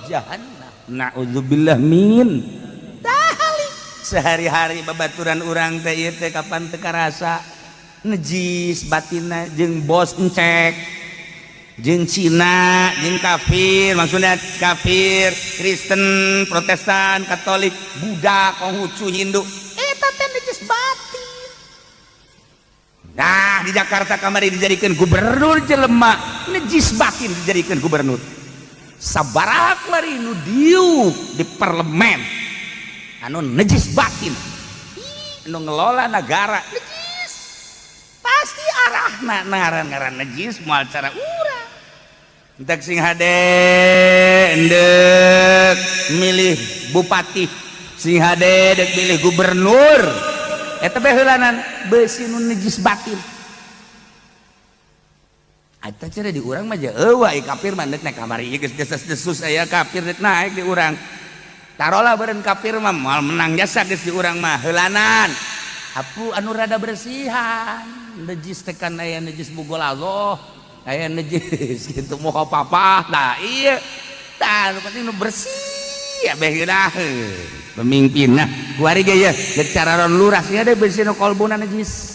jahannam. Na'udzubillah min. Tah, sehari-hari babaturan urang teh ieu teh kapan teu karasa najis batinna jeung bos encek. Jeung Cina, jeung kafir, maksudnya kafir, Kristen, Protestan, Katolik, Buddha, Konghucu, Hindu, eta teh najis batin. Nah, di Jakarta kamari dijadikan gubernur jelema najis batin dijadikan gubernur. Sabaraha kuari nu diuk di parlemen anu najis batin, anu ngelola negara najis. Pasti arahna ngaran-ngaran najis moal cara urang. Entek sing hade endek milih bupati, sing hade dek milih gubernur. Eta bae heulanan beusi nu najis batin. Eta cenah di urang mah eueuh ai kafir mah deuk naik kamari geus desas-desus aya kafir deuk naik di urang. Tarolah beureun kafir mah moal menang jasa geus di urang mah heulanan. Apu anu rada bersihan, najis teh kan aya najis bugol Allah. Aya najis gitu mau apa-apa. Nah iya tah nu penting nu bersih ya beh geunah pemimpin. Nah kuari ge ye geus cararon lurah sia deh bersih nu kolbuna najis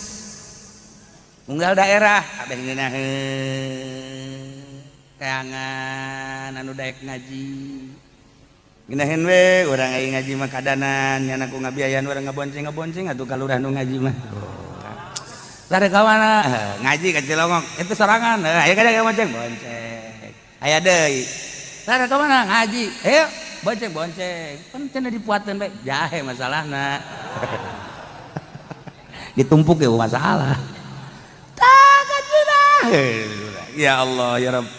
unggal daerah abeh ngeunaheun teangan anu daek ngaji ngeunaheun we urang aya ngaji mah kadanan nya ku ngabiayaan urang ngabonceng-ngabonceng atuh ka lurah nu ngaji mah. Lare ka mana ngaji ka Cilongok itu sorangan aya kada bonceng bonceng aya deui lare ka mana ngaji ayo bonceng bonceng pan cenah dipuateun bae jahe masalahna ditumpuk ya masalah. Ya Allah ya Rabb.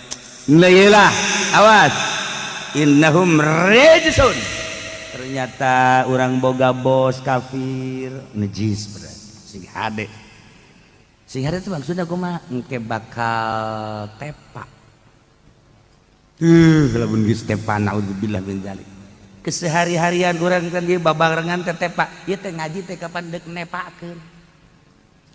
Lah awas innahum rijsun. Ternyata orang boga bos kafir najis berarti sing hade. Sing hade itu maksudnya kumaha? Engke bakal tepak. Lamun geus tepa naudzubillah min zalik. Kesehari-harian urang kan ieu babarengan teh tepak. Ieu teh ngaji teh kapan deuk nepakeun.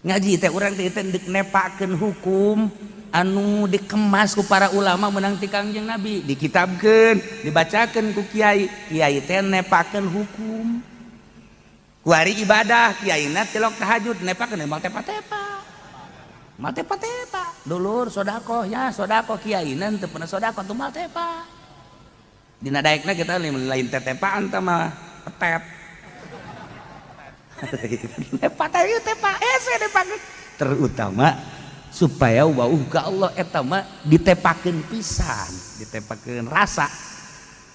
Ngaji teh urang teh deuk nepakeun hukum anu dikemas ku para ulama menang ti Kangjeng Nabi, dikitabkeun, dibacakeun ku kiai. Kiai teh nepakeun hukum. Kuari ibadah kiaina tilok tahajud nepakeun emang tepa-tepa. Mal tepa-tepa. Dulur sedekah ya sedekah kiaina teu pernah sedekah tuh mal tepa. Dina daekna kita lain tetepaan tah mah petet. Tepa teh tepa hese nepakeun. Terutama supaya wauh ka Allah eta mah ditepakeun pisan, ditepakeun rasa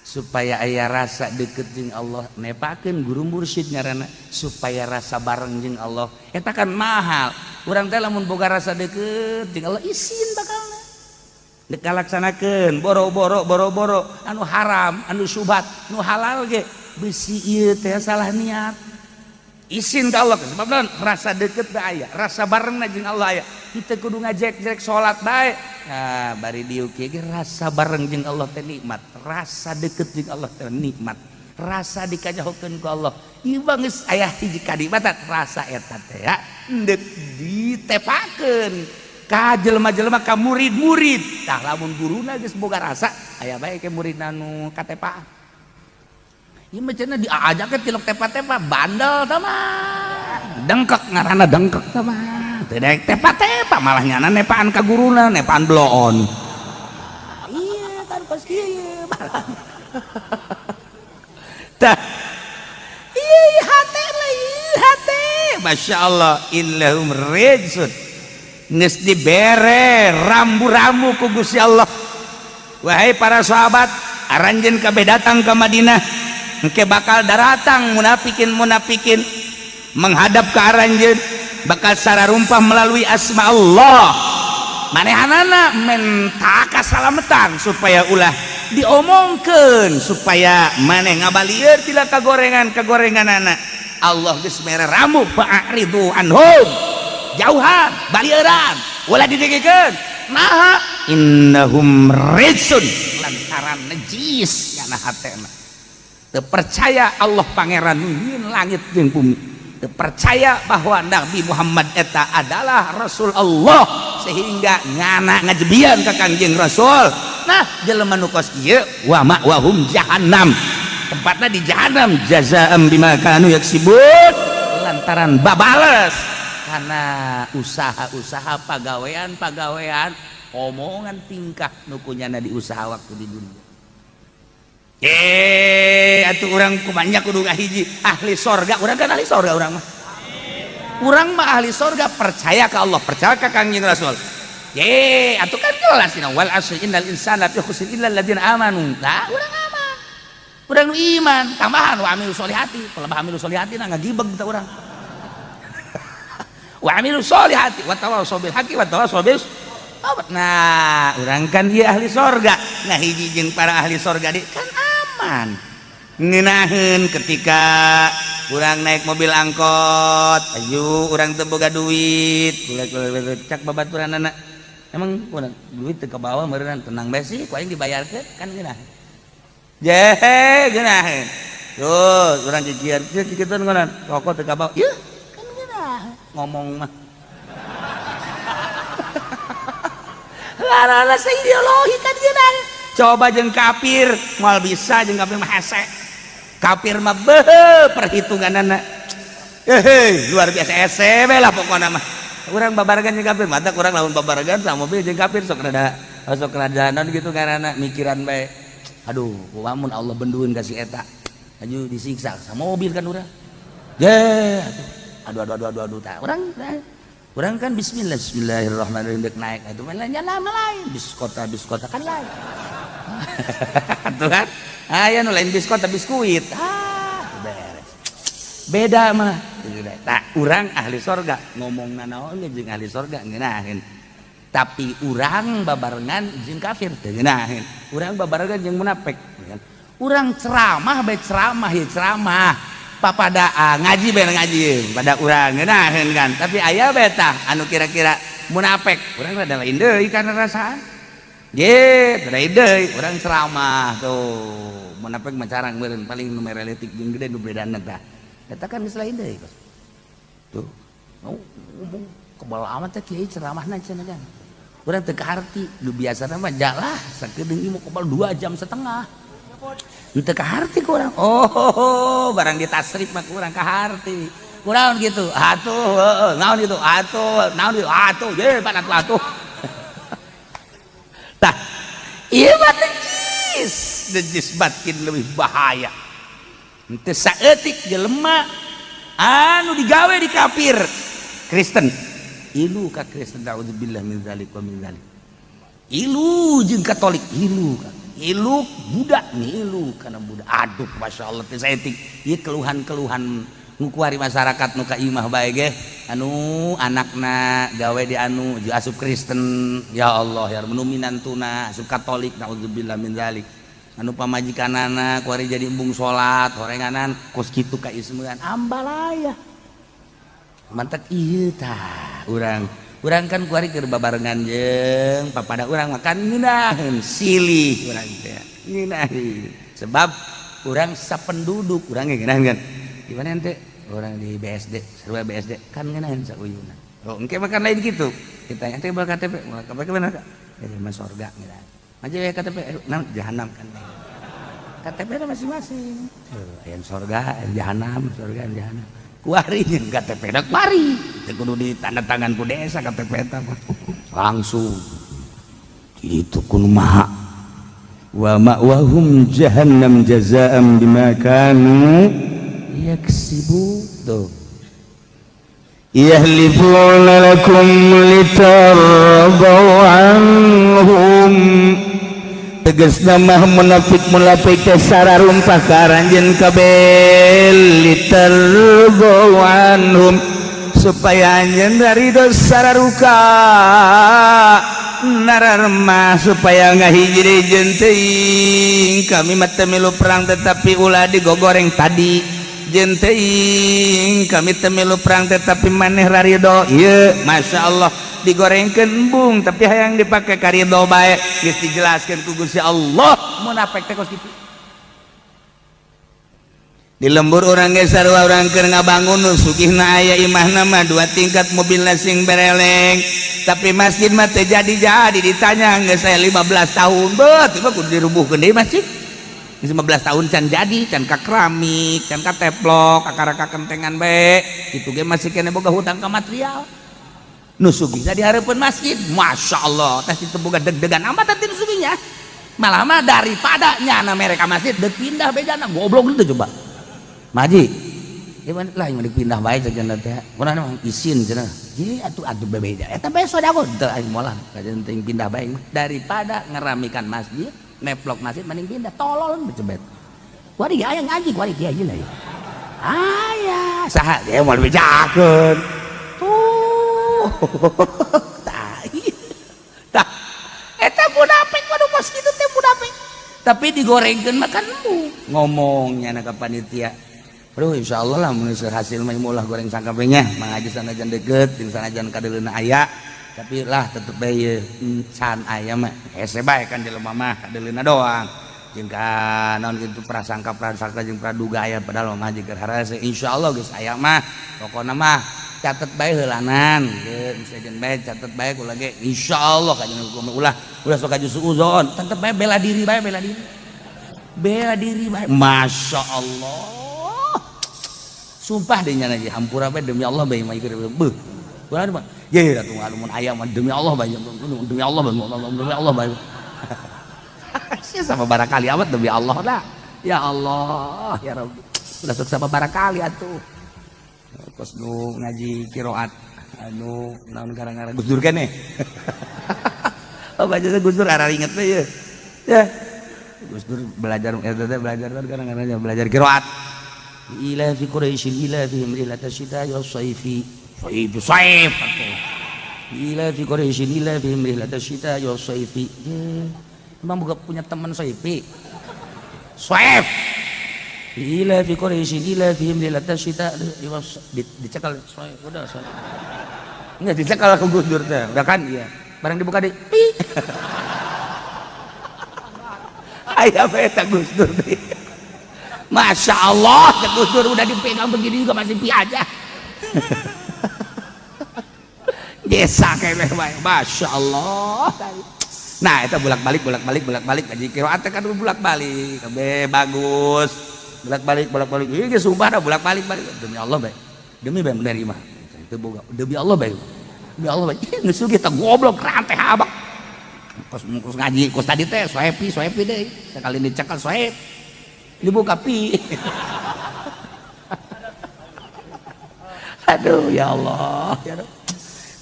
supaya aya rasa deket jeung Allah, nepakeun guru mursyid ngaranna supaya rasa bareng jeung Allah. Eta kan mahal. Urang teh lamun boga rasa deket jeung Allah isin bakalna. Dek ngalaksanakeun boro-boro boro-boro anu haram, anu syubhat, nu halal ge besi ieu teh salah niat. Isin ka Allah sebab naon? Rasa deket teh aya, rasa barengna jeung Allah aya. Kita kudu ngajek-jek salat bae. Nah, bari dieu kieu ge rasa bareng jeung Allah teh nikmat, rasa deket jeung Allah teh nikmat, rasa dikajahokeun ku Allah. Ieu mah geus aya hiji kanikmatan, rasa eta teh ya endek ditepakeun ka jelema-jelema ka murid-murid. Tah lamun guruna geus boga rasa, aya bae ke muridna nu katepaan. Ieu mah cenah diajakeun tilok tepa-tepa bandel tah mah. Dengkek ngaranna dengkek tah mah. Teu daek tepa-tepa malah nyana nepaan ka guruna, nepaan bloon. Iya kan kos kieu malah. Tah. Iya hate lah ieu hate. Masya Allah innahum rijsun. Geus dibere rambu-rambu ku Gusti Allah. Wahai para sahabat, aranjeun kabeh datang ke Madinah. Engke bakal daratang munafikin-munafikin menghadap ke aranjeun bakal sararumpah melalui asma Allah. Manehanana menta kasalametan supaya ulah diomongkeun supaya maneh ngabalieur tina kagorengan-kagorenganana. Allah geus mere rambu fa'ridu anhum. Jauhan, balieuran, ulah didegikeun. Naha innahum rijsun lantaran najis kana hatena. Teu percaya Allah pangeran nyieun langit jeung bumi. Teu percaya bahwa Nabi Muhammad eta adalah Rasul Allah sehingga ngana ngajebian ka Kangjeng Rasul. Nah, jelema nu kos kieu wa ma'wahum jahannam. Tempatna di jahannam jazaa'an bima kanu yaksibun lantaran babales karena usaha-usaha pagawean-pagawean omongan tingkah nu kunyana di usaha waktu di dunia. Atuh urang kumaha kudu ngahiji ahli sorga, urang kan ahli sorga urang mah. Urang mah ahli sorga percaya ka Allah, percaya ka Kangjeng Rasul. Atuh kan jelas dina wal asri innal insana lafi khusr illa alladziina amanu. Nah, urang aman. Urang nu iman, tambahan wa amilu sholihati. Kalau amilu sholihati nah ngagibeg teh urang. Wa amilu sholihati wa tawassaw bil haqqi wa tawassaw bis. Nah, urang kan ieu ahli sorga. Nah, hiji jeung para ahli sorga di kan aman. Ngeunaheun ketika urang naik mobil angkot, ayo urang teu boga duit, cak babaturanana. Emang urang duit teu kabawa meureunna tenang bae sih, ku aing dibayarkeun kan ngeunaheun. Jehe ngeunaheun. Tuh, urang kikieu kikituan ngeunaheun, rokok teu kabawa. Ieu kan ngeunaheun ngomong mah. Arana ideologi kan geunah. Coba jeung kafir, moal bisa jeung kafir mah hese. Kafir mah beuh perhitunganana. Hehe, luar biasa hese we lah pokona mah. Urang babarengan jeung kafir, mata kurang lamun babarengan sama mobil jeung kafir sok rada naon gitu karena mikiran bae. Aduh, kumaha Allah bendueun ka si eta. Aju disiksa sama mobil kan urang. Ye, aduh aduh aduh aduh aduh tah. Urang kan bismillah bismillahirrahmanirrahim dek naik itu mah nyala lain bis kota kan lain. Tuh kan? Aya nu lain bis kota biskuit. Ah, beres. Beda mah. Tak urang ahli sorga ngomong naon ge jeung ahli sorga ngeunaheun. Tapi urang babarengan jeung kafir teu ngeunaheun. Urang babarengan jeung munafik. Urang ceramah bae ceramah ya ceramah. Papada ngaji bae ngaji pada urang ngeunaheun kan. Tapi aya bae tah anu kira-kira munafik. Urang rada lain deui kana rasaan. Ye, lain deui urang ceramah tuh. Munafik mah carang meureun paling nu mereletik jeung gede nu bedana tah. Eta kan geus lain deui. Tuh. Oh, ngomong kebal amat teh kiai ceramahna cenah kan. Urang teu kaharti, nu biasana mah jalah sakedeung ieu kebal 2 jam setengah. Teu kaharti ku urang. Oh, barang ditasrif mah ku urang kaharti. Kunaon gitu? Atuh, heeh, naon gitu? Atuh, naon gitu? Atuh, ye pan atuh atuh. Tah, ieu mah najis, najis batin lebih bahaya. Henteu saeutik jelema anu digawe di kafir Kristen. Ilu ka Kristen naudzubillah min zalik wa min zalik. Ilu jeung Katolik, ilu ka ilu Buddha ngilu kana Buddha. Aduh, Masya Allah teu saeutik. Ieu keluhan-keluhan nu kuari masyarakat nu ka imah bae ge anu anakna gawe di anu asup Kristen, ya Allah ya nu minantuna asup Katolik naudzubillah min zalik. Anu pamajikanana kuari jadi embung salat horenganan kos kitu ka ismean ambalaya. Mantak ieu tah urang. Urang kan kuari keur babarengan jeung papada urang makan ngeunaheun silih urang teh. Ngeunaheun. Sebab urang sapenduduk urang ge ngeunaheun kan. Di mana ente? Urang di BSD, sarua BSD kan ngeunaheun sauyuna. Oh, engke makan lain gitu. Kita ente bawa KTP, bawa KTP mana Kak? Ya mah sorga ngeunaheun. Maju ya KTP, nah jahanam kan. KTP na masing-masing. Tuh, aya sorga, aya jahanam, sorga aya jahanam. Kuari jeung KTP na kuari. Teu kudu ditanda tangan ku desa KTP eta mah. Langsung. Kitu kudu maha. Wa ma'wahum jahannam jazaa'an bima kanu yaksibu. Tuh. Yahlifuna lakum litardaw anhum. Tegasna mah munafik-munafik teh sararumpah ka aranjeun kabeh litardaw anhum supaya anjeun ridho sararuka nararmah supaya ngahiji jeung teuing kami mah teu milu perang tetapi ulah digogoreng tadi jeung teuing kami teu milu perang tetapi maneh rarido ieu Masya Allah digorengkeun embung tapi hayang dipake karido bae geus dijelaskeun ku Gusti Allah munafik teh kos kitu. Di lembur urang ge sarua urang keur ngabangun nu sugihna aya imahna mah 2 tingkat mobilna sing bereleng tapi masjid mah teu jadi-jadi ditanya geus aya 15 tahun beuh tiba kudu dirubuhkeun deui masjid 15 tahun can jadi can ka keramik can ka teplok kakara ka kentengan bae kitu ge masih kene boga hutang ka material nu sugihna di hareupeun masjid Masya Allah teh itu boga deg-degan amat teh nu sugihnya malah mah daripada nyana mereka masjid deuk pindah bejana goblok itu coba maji gimana lah yang pindah bae cenah teh kunaon mah isin cenah ye atuh atuh bebeda eta bae sodakoh teu aing molah kajen teuing pindah bae daripada ngeramikan masjid neplok masjid mending pindah tolol becebet kuari aya ngaji kuari kiai lah ya aya saha dia moal bejakeun tuh tah tah eta munafik waduh kos kitu teh munafik tapi digorengkeun makan embung ngomongnya na ka panitia aduh insyaallah lah mun hasil mah ulah goreng sakabehnya mangaji sanajan deket jeung sanajan kadeuleuna aya tapi lah tetep bae ieu can aya mah hese bae kan jelema mah kadeuleuna doang jeung ka naon kitu prasangka-prasangka jeung praduga aya padahal mah jeung harase insyaallah geus aya mah pokona mah Catet bae heulanan. Geus bae catet bae kula ge insyaallah ka hukum ulah ulah sok aju suuzon. Tetep bae bela diri bae, bela diri. Bela diri bae. Masya Allah. Sumpah deh nyana hampura bae demi Allah bae mah ieu beuh. Ulah mah. Ye atuh mun aya mah demi Allah bae, demi Allah bae, demi Allah bae. Sia sama barakali amat demi Allah dah. Ya Allah, ya Rabbi. Ulah sok sama barakali atuh. Kos nu ngaji qiraat anu naon gara-gara Gus Dur keneh. Oh baca Gus Dur arah inget teh ya. Ya. Gus Dur belajar eta teh belajar kan gara-gara belajar qiraat. Ila fi Quraisy ila fihim rihlata syita'i was-saifi. Saif saif atuh. Ila fi Quraisy ila fihim rihlata syita'i was-saifi. Emang buka punya teman Saifi? Saif. Ila fi Quraisy ila fihim rihlata syita'i dicekal Saif udah Saif. Enggak dicekal ku Gus Dur teh. Udah kan iya. Barang dibuka di pi. Aya bae eta Gus Dur teh. Masya Allah, Gus Dur udah dipegang begini juga masih pi aja. Desa keneh bae. Masya Allah. Nah, itu bolak-balik bolak-balik bolak-balik ngaji qiraat kan bolak-balik. Kabeh bagus. Bolak-balik bolak-balik. Ieu geus sumpah dah bolak-balik balik demi Allah bae. Demi bae menerima. Itu boga demi Allah bae. Demi Allah bae. Geus kita goblok rantai abak. Kos kos ngaji kos tadi teh soepi soepi deh. Sekali dicekal soep. Dibuka pi. Aduh ya Allah ya Rabb.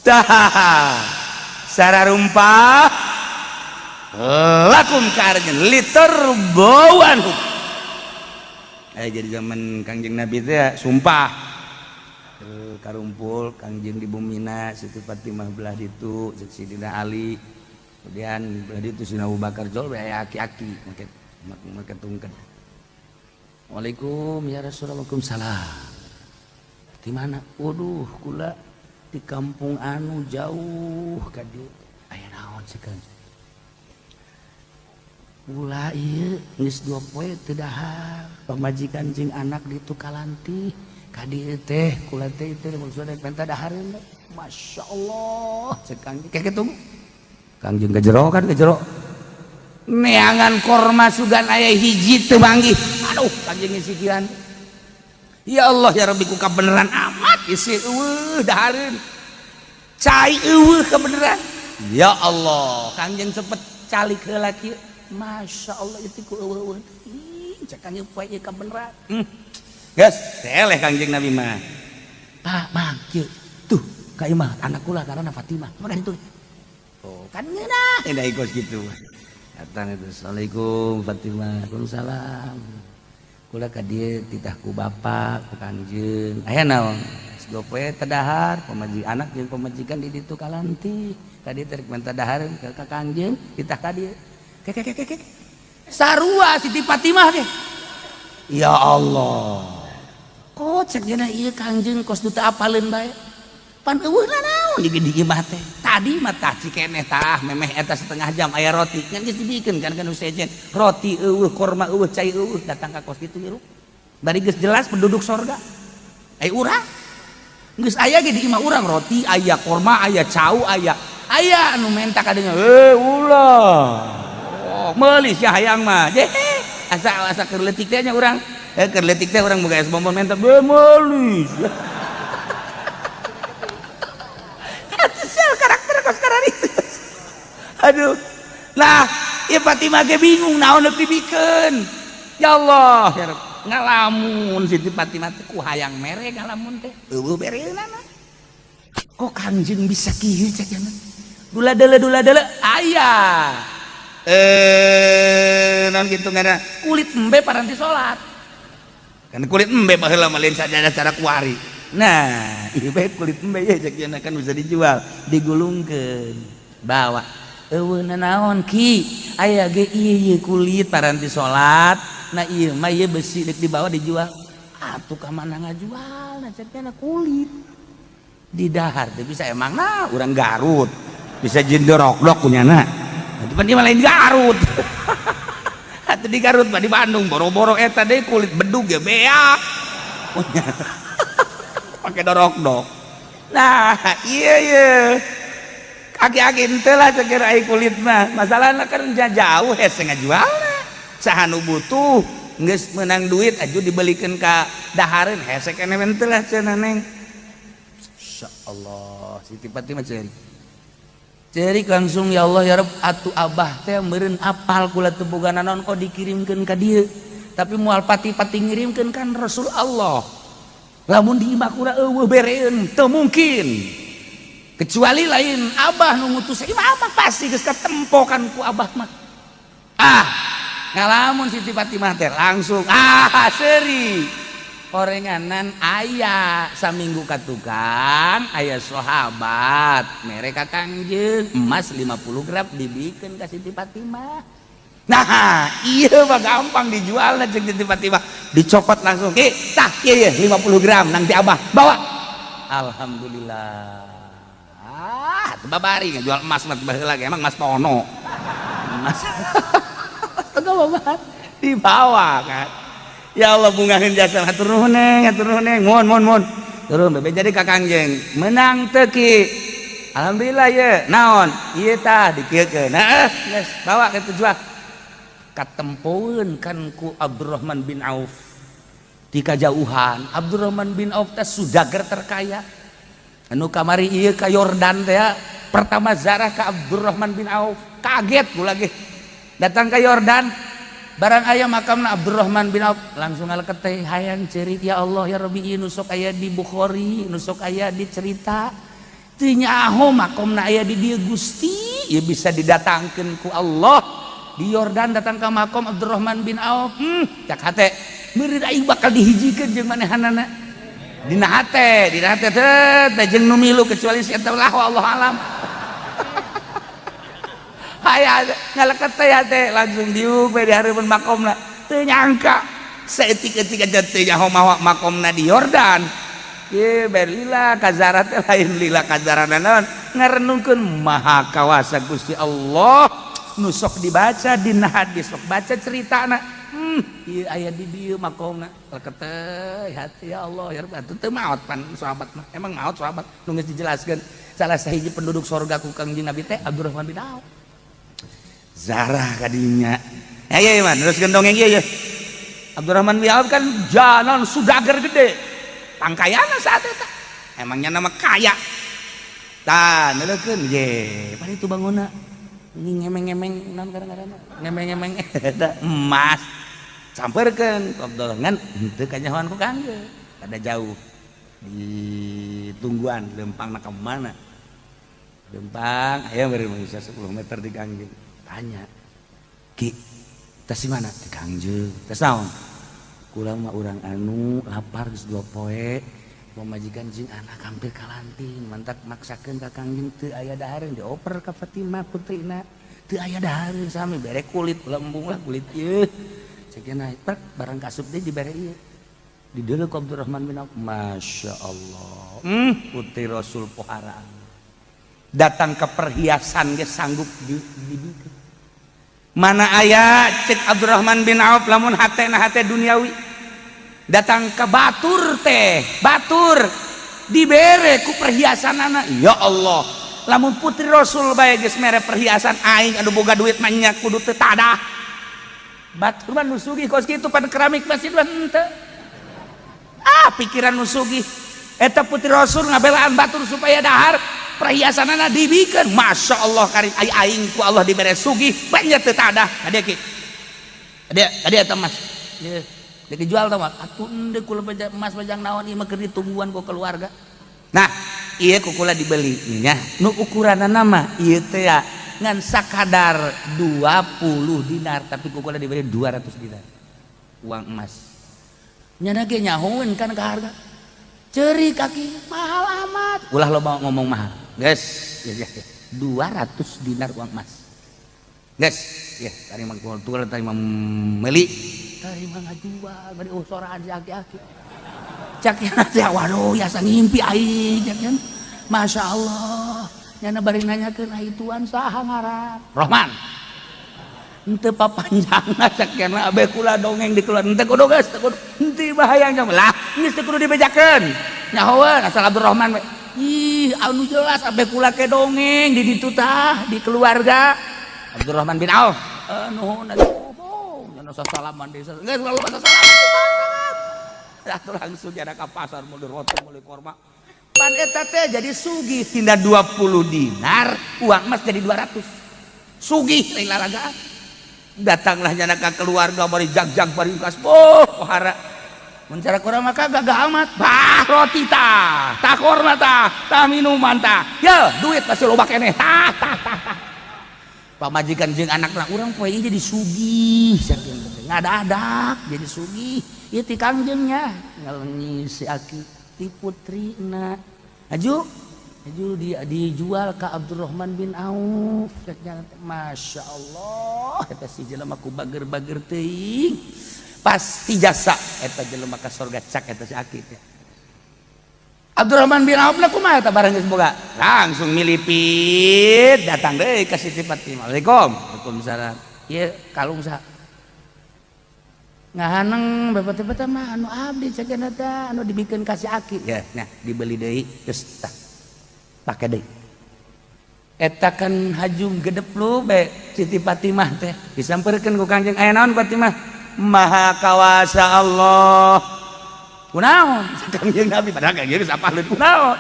Tah sararumpah lakum karjen literbawan. Jadi zaman Kangjeng Nabi teh ya, sumpah karumpul Kangjeng di Bumina Siti Fatimah belah ditu Sidina Ali kemudian belah ditu Sidina Abu Bakar jol bae aki-aki make make tungket. Waalaikum ya Rasulullah, waalaikumsalam. Di mana? Waduh, kula di kampung anu jauh ka dieu. Aya naon sih Kang? Kula ieu geus 2 poe teu dahar. Pamajikan jeung anak ditu kalanti. Ka dieu teh kula teh teu maksudna minta dahareun. Masya Allah, cek Kang kayak kitu. Kangjeng ka jero kan ka jero. Neangan korma sugan aya hiji teu manggih. Aduh, kanjeng ngisikian. Ya Allah ya Rabbi ku kabeneran amat isi eueuh dahareun. Cai eueuh kabeneran. Ya Allah, kanjeng sempet calik heula kieu. Masya Allah itu ku eueuh. Cek kanjeng poe ieu kabeneran. Geus, seleh kanjeng Nabi mah. Pak, mang kieu. Tuh, ka imah anak kula karena Fatimah. Mana itu? Oh, kan ngeunah indah ikos kitu. Datang itu, Assalamualaikum Fatimah, waalaikumsalam. Kula ka dieu titah ku bapak, ku kangjeng. Aya naon? Geus poe teu dahar, pamaji anak jeung pamajikan di ditu kalanti. Ka dieu teh minta dahareun ka kangjeng, titah ka dieu. Kek kek kek. Sarua Siti Fatimah ge. Ya Allah. Kok cek cenah ieu kangjeng kos duta apaleun bae. Pan eueuh naon di di imah teh. Tadi mah tah cikeneh tah memeh eta setengah jam aya roti ngan geus dibikeun kan kan sejen. Roti eueuh, korma eueuh, cai eueuh datang ka kos kitu hirup. Bari geus jelas penduduk sorga. Ai urang geus aya ge di imah urang roti aya, korma aya, cau aya. Aya anu menta kadinya, "Eh ulah." Oh, meuli sia hayang mah. Je, asa asa keur leutik teh nya urang. Keur leutik teh urang boga es bonbon menta, "Be meuli." Karakter kos sekarang itu. Aduh. Nah, ieu Fatimah ge bingung naon deuk dibikeun. Ya Allah, ya Rabb. Ngalamun Siti Fatimah teh ku hayang mere ngalamun teh. Eueuh bereunana. Kok kanjeng bisa kieu cek cenah. Dula deuleu dula deuleu aya. Naon kitu ngaranna? Kulit embe paranti salat. Kan kulit embe baheula mah lain sajadah cara kuari. Nah, ieu bae kulit embe ye cek cenah kan bisa dijual, digulungkeun. Bawa. Eueuh naon ki? Aya ge ieu ieu kulit paranti salat. Nah ieu mah ieu besi deuk dibawa dijual. Atuh ka mana ngajual? Nah cek cenah kulit. Di dahar teh bisa emang nah urang Garut. Bisa jendorok-dok kunyana. Atuh pan ieu mah lain Garut. Atuh di Garut mah di Bandung boro-boro eta deui kulit bedug ge beak. Pakai dorok-dok. Nah, iya, aki-aki ente lah cekir ai kulit mah. Masalahna kan jauh, hese ngajualna. Saha nu butuh geus menang duit aju dibelikeun ka dahareun, hese keneh ente lah cenah, Neng. Insyaallah Siti Fatimah ceurik. Ceurik langsung, "Ya Allah, ya Rabb, atuh Abah teh meureun apal kula teu boga naon kok dikirimkeun ka dieu." Tapi moal pati-pati ngirimkeun kan Rasul Allah. Lamun di imah kula eueuh bereun, teu mungkin. Kecuali lain Abah nu ngutus, imah Abah pasti geus katempo kan ku Abah mah. Ah, ngalamun Siti Fatimah teh langsung ah seuri. Orenganan aya saminggu ka tukang, aya sahabat mere ka Kangjeng emas 50 gram, dibikeun ka Siti Fatimah. Nah, iya mah gampang dijual jeung Siti Fatimah. Dicopot langsung. "Ki, tah ieu 50 gram nang ti Abah. Bawa." Alhamdulillah. Ah, teu babari ngajual emas mah baheula ge emang emas tono. Emas. Dibawa kan. Ya Allah, bungaheun jasa, hatur nuhun, Neng, hatur nuhun, Neng. Mohon, mohon, mohon. Turun bebe jadi ka Kangjeng. Menang teu, Ki? Alhamdulillah ye. Naon? Ieu tah dikieukeun. Nah, geus bawa ke tujuan. Katempoeun kan ku Abdurrahman bin Auf di kajauhan. Abdurrahman bin Auf teh sudager terkaya. Anu kamari ieu ka Yordan teh pertama zarah ka Abdurrahman bin Auf. Kaget gua lagi. Datang ke Yordan, barang aya makamna Abdurrahman bin Auf, langsung ngaleket teh hayang ceurik, "Ya Allah, ya Rabbi, ieu nu sok aya di Bukhari, nu sok aya di cerita, teu nyaho makomna aya di dieu. Gusti, ieu bisa didatangkeun ku Allah di Yordan." Datang ke makom Abdurrahman bin Auf, cak hate meureun aing bakal dihijikeun jeung manehanana dina hate, dina hate teh jeung nu milu, kecuali si eta lah, Allah alam. Hayang ngaleket teh hate, langsung diuk we di hareupeun makomna. Teu nyangka saeutik-eutik aja teu nyaho mawa makomna di Yordan. Ye berlila kazara teh lain lila kazarana naon, ngarenungkeun maha kawasa Gusti Allah nu sok dibaca dina hadis, sok baca ceritana. Ieu aya di dieu makomna, leket teh hati, "Ya Allah, ya Rabb, atuh teu maot pan sahabat mah." Emang maot sahabat nu geus dijelaskeun salah sahiji penduduk sorga ku Kangjeng Nabi teh Abdurrahman bin Auf. Zarah kadinya ya ya man, terus gendong ieu ya. Abdurrahman bin Auf kan jalan sudager gede pangkayana saat eta, emangnya nama kaya tah neulekeun ye pada itu bangunna ngemeng-ngemeng naon, kadang-kadang ngemeng-ngemeng eta emas, sampeurkeun Abdul ngan henteu kanyahoan ku Kangjeng. Ada jauh di tungguan lempang ka mana lempang aya bari bisa 10 meter di Kangjeng. Tanya, "Ki, tas di mana?" "Di Kangjeng." "Tas naon?" "Kula mah urang anu lapar geus 2 poe, pamajikan jeung anak hampir kalanting, mantak maksakeun ka Kangjeng. Teu aya dahareun, dioper ka Fatimah putrina, teu aya dahareun sami bere kulit, ulah embung lah kulit ieu." Ceuk prek barang kasup deui dibere ieu. Dideuleu ku Abdurrahman bin Auf, Masya Allah, putri Rasul poharaan datang ke perhiasan ge sanggup dibikin. Mana aya cek Abdurrahman bin Auf lamun hate na hate duniawi, datang ke batur teh, batur dibere ku perhiasan anak. Ya Allah, lamun putri Rasul bae geus mere perhiasan, aing anu boga duit mah nya kudu teu tadah. Batur mah nu sugih kos kitu pada keramik masjid mah henteu. Ah, pikiran nu sugih eta. Putri Rasul ngabelaan batur supaya dahar, perhiasanana dibikeun. Masya Allah karim, ai aing ku Allah dibere sugih banyak teu tadah. Kadieu, Ki, kadieu, kadieu eta emas. Ye dek dijual tah mah atuh endeu kula emas bajang naon, ieu mah keur ditungguan ku keluarga. Nah, ieu ku kula dibeli nya, nu ukuranna mah ieu teh ya ngan sakadar 20 dinar, tapi ku kula diberi 200 dinar uang emas. Nyana ge nyahoeun kan ke harga. Ceri kaki, "Mahal amat." "Ulah lo mau ngomong mahal, guys ya, ya, ya. 200 dinar uang emas, guys ya. Tadi mah kultur, tadi mah meuli, tadi mah ngajual bari oh soraan si aki-aki." Cak ya, "Waduh, ya ngimpi aing." Cak ya, "Masya Allah." Nyana bari nanyakeun, "Ai tuan saha ngaran?" "Rohman." Henteu papanjangna cak kana abe kula dongeng di keluar henteu kudu, geus teu kudu, henteu bahayang lah, geus teu kudu dibejakeun, nyahoeun asal Abdurrahman we. Ih, anu jelas sampai kula ke dongeng di ditu tah di keluarga Abdurrahman bin Auf. Nuhun atuh, nya salaman desa. Geus lalu salaman. Atuh langsung jada ka pasar meuli roti, meuli korma. Pan eta teh jadi sugih tina 20 dinar, uang emas jadi 200. Sugih lain lalagaan. Datanglah nyana ka keluarga bari jag-jag bari kas. Oh, pohara. Mun cara kurang maka gagah amat. Bah, roti tah, tah korma tah, tah minuman tah. Ya, duit masih loba keneh. Tah, tah, tah, tah. Pamajikan jeung anakna urang poe ieu jadi sugih saking ngadadak jadi sugih. Ieu ti kangjengnya ngalengi si aki ti putrina. Aju, aju dijual ke Abdurrahman bin Auf. Masya Allah, eta si jelema ku bager-bager teuing. Pasti jasa eta jelema ka surga cak eta si aki teh. Abdurrahman bin Auf na kumaha eta barang geus boga? Langsung milipit datang deui ka Siti Fatimah. Assalamualaikum. Waalaikumsalam. Ieu kalung saha? Ngahaneng bapak-bapak mah anu abdi cek eta anu dibikeun ka si aki. Ya, nah dibeli deui geus tah. Pake deui. Eta kan haju gedep lu bae Siti Fatimah teh disampeurkeun ku Kangjeng, aya naon Fatimah? Maha kawasa Allah. Kunaon? Kangjeng Nabi padahal kangjeng geus apaleun kunaon?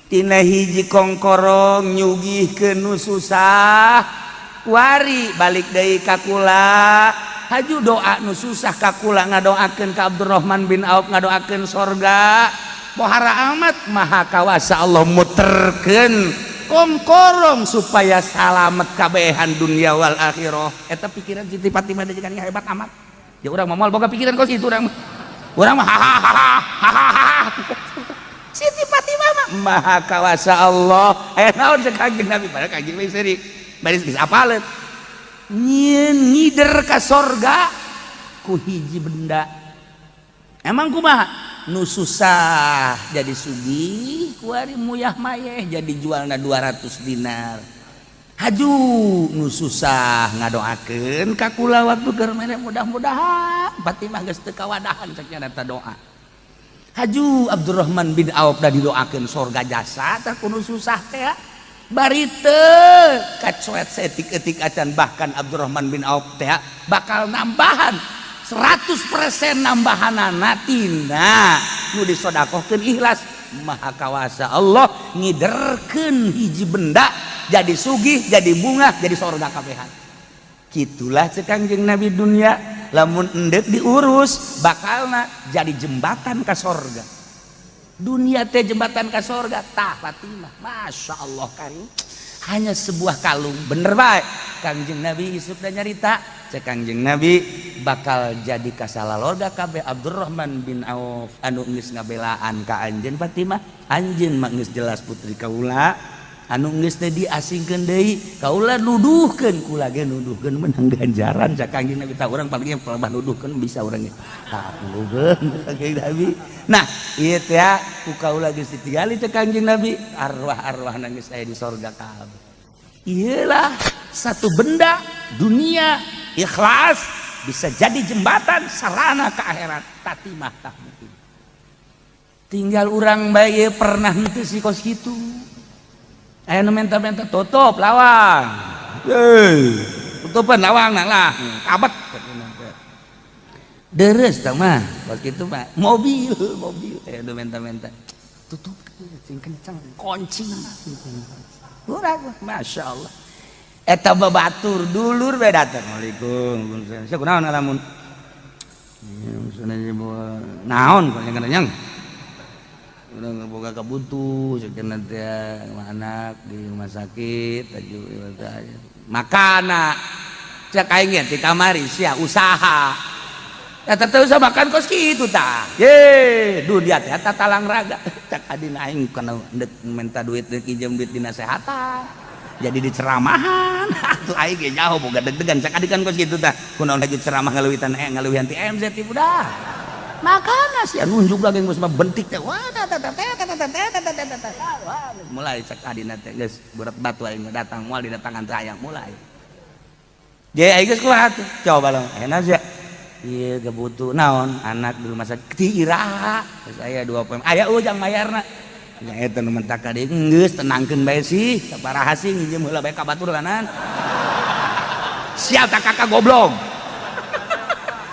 Tina hiji kongkorong nyugihkeun nu susah, wari balik deui ka kula. Haju doa nu susah ka kula ngadoakeun ka Abdurrahman bin Auf ngadoakeun sorga. Pohara amat maha kawasa Allah muterkeun kongkorong supaya salamet kabehan dunia wal akhirah. Eta pikiran Siti Fatimah teh jeung hebat amat. Ya urang mah moal boga pikiran kos itu urang mah. Urang mah hahaha. Siti Fatimah mah maha kawasa Allah. Aya naon cek Kangjeng Nabi padahal Kangjeng Nabi seuri. Baris geus apaleun. Nyieun ngider ka sorga ku hiji benda. Emang kumaha? Nu susah jadi sugih kuari muyah mayeh jadi jualna 200 dinar. Haju nu susah ngadoakeun ka kula waktu keur mere mudah-mudahan Fatimah geus teu kawadahan cek nya eta doa. Haju Abdurrahman bin Auf da didoakeun sorga jasa tah ku nu susah teh bari teu kacoet saeutik-eutik acan bahkan Abdurrahman bin Auf teh bakal nambahan 100% nambahanana tina nu disodakohkeun ikhlas. Maha kawasa Allah ngiderkeun hiji benda jadi sugih, jadi bunga, jadi sorga kabehan. Kitulah cek Kangjeng Nabi dunia lamun endek diurus bakalna jadi jembatan ka sorga. Dunia teh jembatan ka sorga tah Fatimah. Masya Allah kan hanya sebuah kalung bener bae Kangjeng Nabi isuk dan nyarita cek Kangjeng Nabi bakal jadi kasalalorga kabeh Abdurrahman bin Auf anu geus ngabelaan ka anjeun Fatimah. Anjeun mah geus jelas putri kaula anu geus teh diasingkeun deui kaula nuduhkeun kula ge nuduhkeun menang ganjaran cek Kangjeng Nabi. Tah urang paling pelebah nuduhkeun bisa urang ge tah nuduhkeun Kangjeng Nabi. Nah ieu teh ku kaula geus ditinggali cek Kangjeng Nabi arwah-arwah geus aya di sorga kabeh. Iyalah satu benda dunia ikhlas bisa jadi jembatan sarana ke akhirat. Fatimah tah mungkin tinggal urang bae pernah henteu si kos kitu aya nu menta-menta tutup lawang. Hei, tutupan lawang lah kabet deres tah mah kos kitu mah mobil mobil aya nu menta-menta tutup sing kenceng kunci urang Masya Allah eta babatur dulur bae datang. Assalamualaikum. Sia kunaon ngalamun naon konyang urang boga kabutuh sekian teh anak di rumah sakit makana cek aing ge ti kamari sia usaha eta teh usah makan kos kitu tah. Ye dunia teh eta talang raga cek adina aing kana endek minta duit deuk pinjam duit dinasehatan jadi diceramahan atuh aing ge nyaho boga deg-degan cek adikan kos kitu tah kunaon lagi ceramah ngaluwitan ngaluwihan ti MZ ti budak makana sia nunjuk lagi geus mah bentik teh wah mulai cek adina teh geus berat batu aing datang moal didatangan teh hayang mulai je aing geus kumaha tuh coba lah enak sia ieu gebutuh naon anak di rumah sakit ti iraha geus aya 2 poe aya ujang mayarna Nya eta nu mentak ka dieu geus tenangkeun bae sih, sabaraha sih nginjem heula bae ka batur kanan. Sial tak kakak goblok.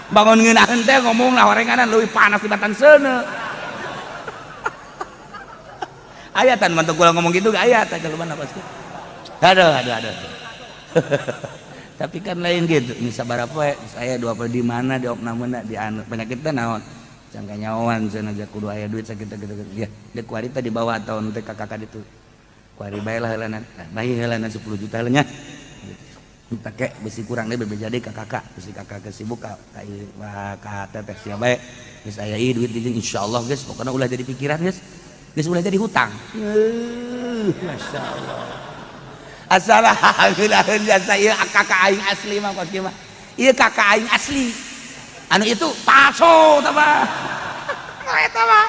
Bangun ngeunaheun teh ngomong lah horenganan leuwih panas tibatan seuneu. Ayatan mantuk kula ngomong gitu gak ayat aja lu mana pasti. Aduh aduh aduh. Tapi kan lain gitu. Ini sabaraha poe saya 20 di mana di opnamena di anu penyakit teh naon? Cangka nyawan cenah aja kudu aya duit sakitu gitu. Ya, di kuari teh dibawa tahun teh kakak ditu. Kuari bae lah heulana. Bae heulana 10 juta heula nya. Take besi kurang deh bebeja deui ka kakak, besi kakak sibuk ka ka teteh sia bae. Geus aya ieu duit jeung insyaallah geus pokona ulah jadi pikiran geus. Geus ulah jadi hutang. Masyaallah. Asal jasa ieu kakak aing asli mah kos kieu mah. Ieu kakak aing asli. Anu itu palsu tah mah. Eta mah.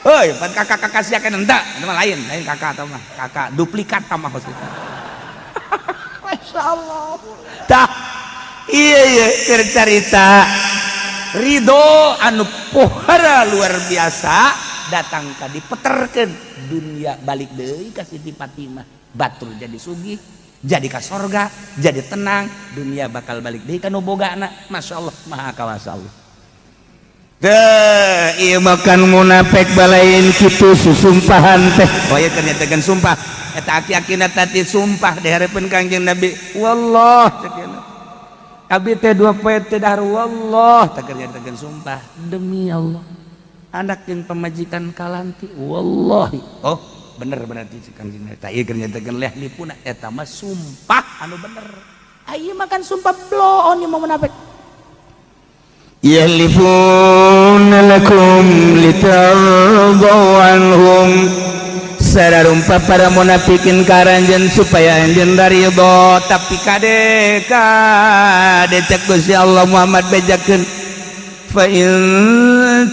Heuy, pan kakak-kakak sia kan henteu, eta mah lain, lain kakak eta mah. Kakak duplikat tah mah kos kieu. Masyaallah. Tah ieu ieu keur carita ridho anu pohara luar biasa datang ka dipeterkeun dunia balik deui ka Siti Fatimah. Batur jadi sugih, jadi ka sorga, jadi tenang, dunia bakal balik deui ka nu bogana. Masya Allah, maha kawasa Allah. Teu, ieu makan munafik balain kitu susumpahan teh. Oh ieu ternyata kan sumpah. Eta aki-akina tadi sumpah di hareupeun Kangjeng Nabi. Wallah ceukna. Abi teh dua poe teh dahar wallah teh ternyata kan sumpah demi Allah. Anak jeung pamajikan kalanti wallahi. Oh, bener berarti si Kangjeng Nabi. Tah ieu keur nyatakeun leh lipuna eta mah sumpah anu bener. Ieu makan sumpah bloon ieu mah munafik. Yahlifuna lakum litardaw anhum. Sararumpa para munafikin karanjeun supaya anjeun ridho, tapi kade kade cek Gusti Allah Muhammad bejakeun fa in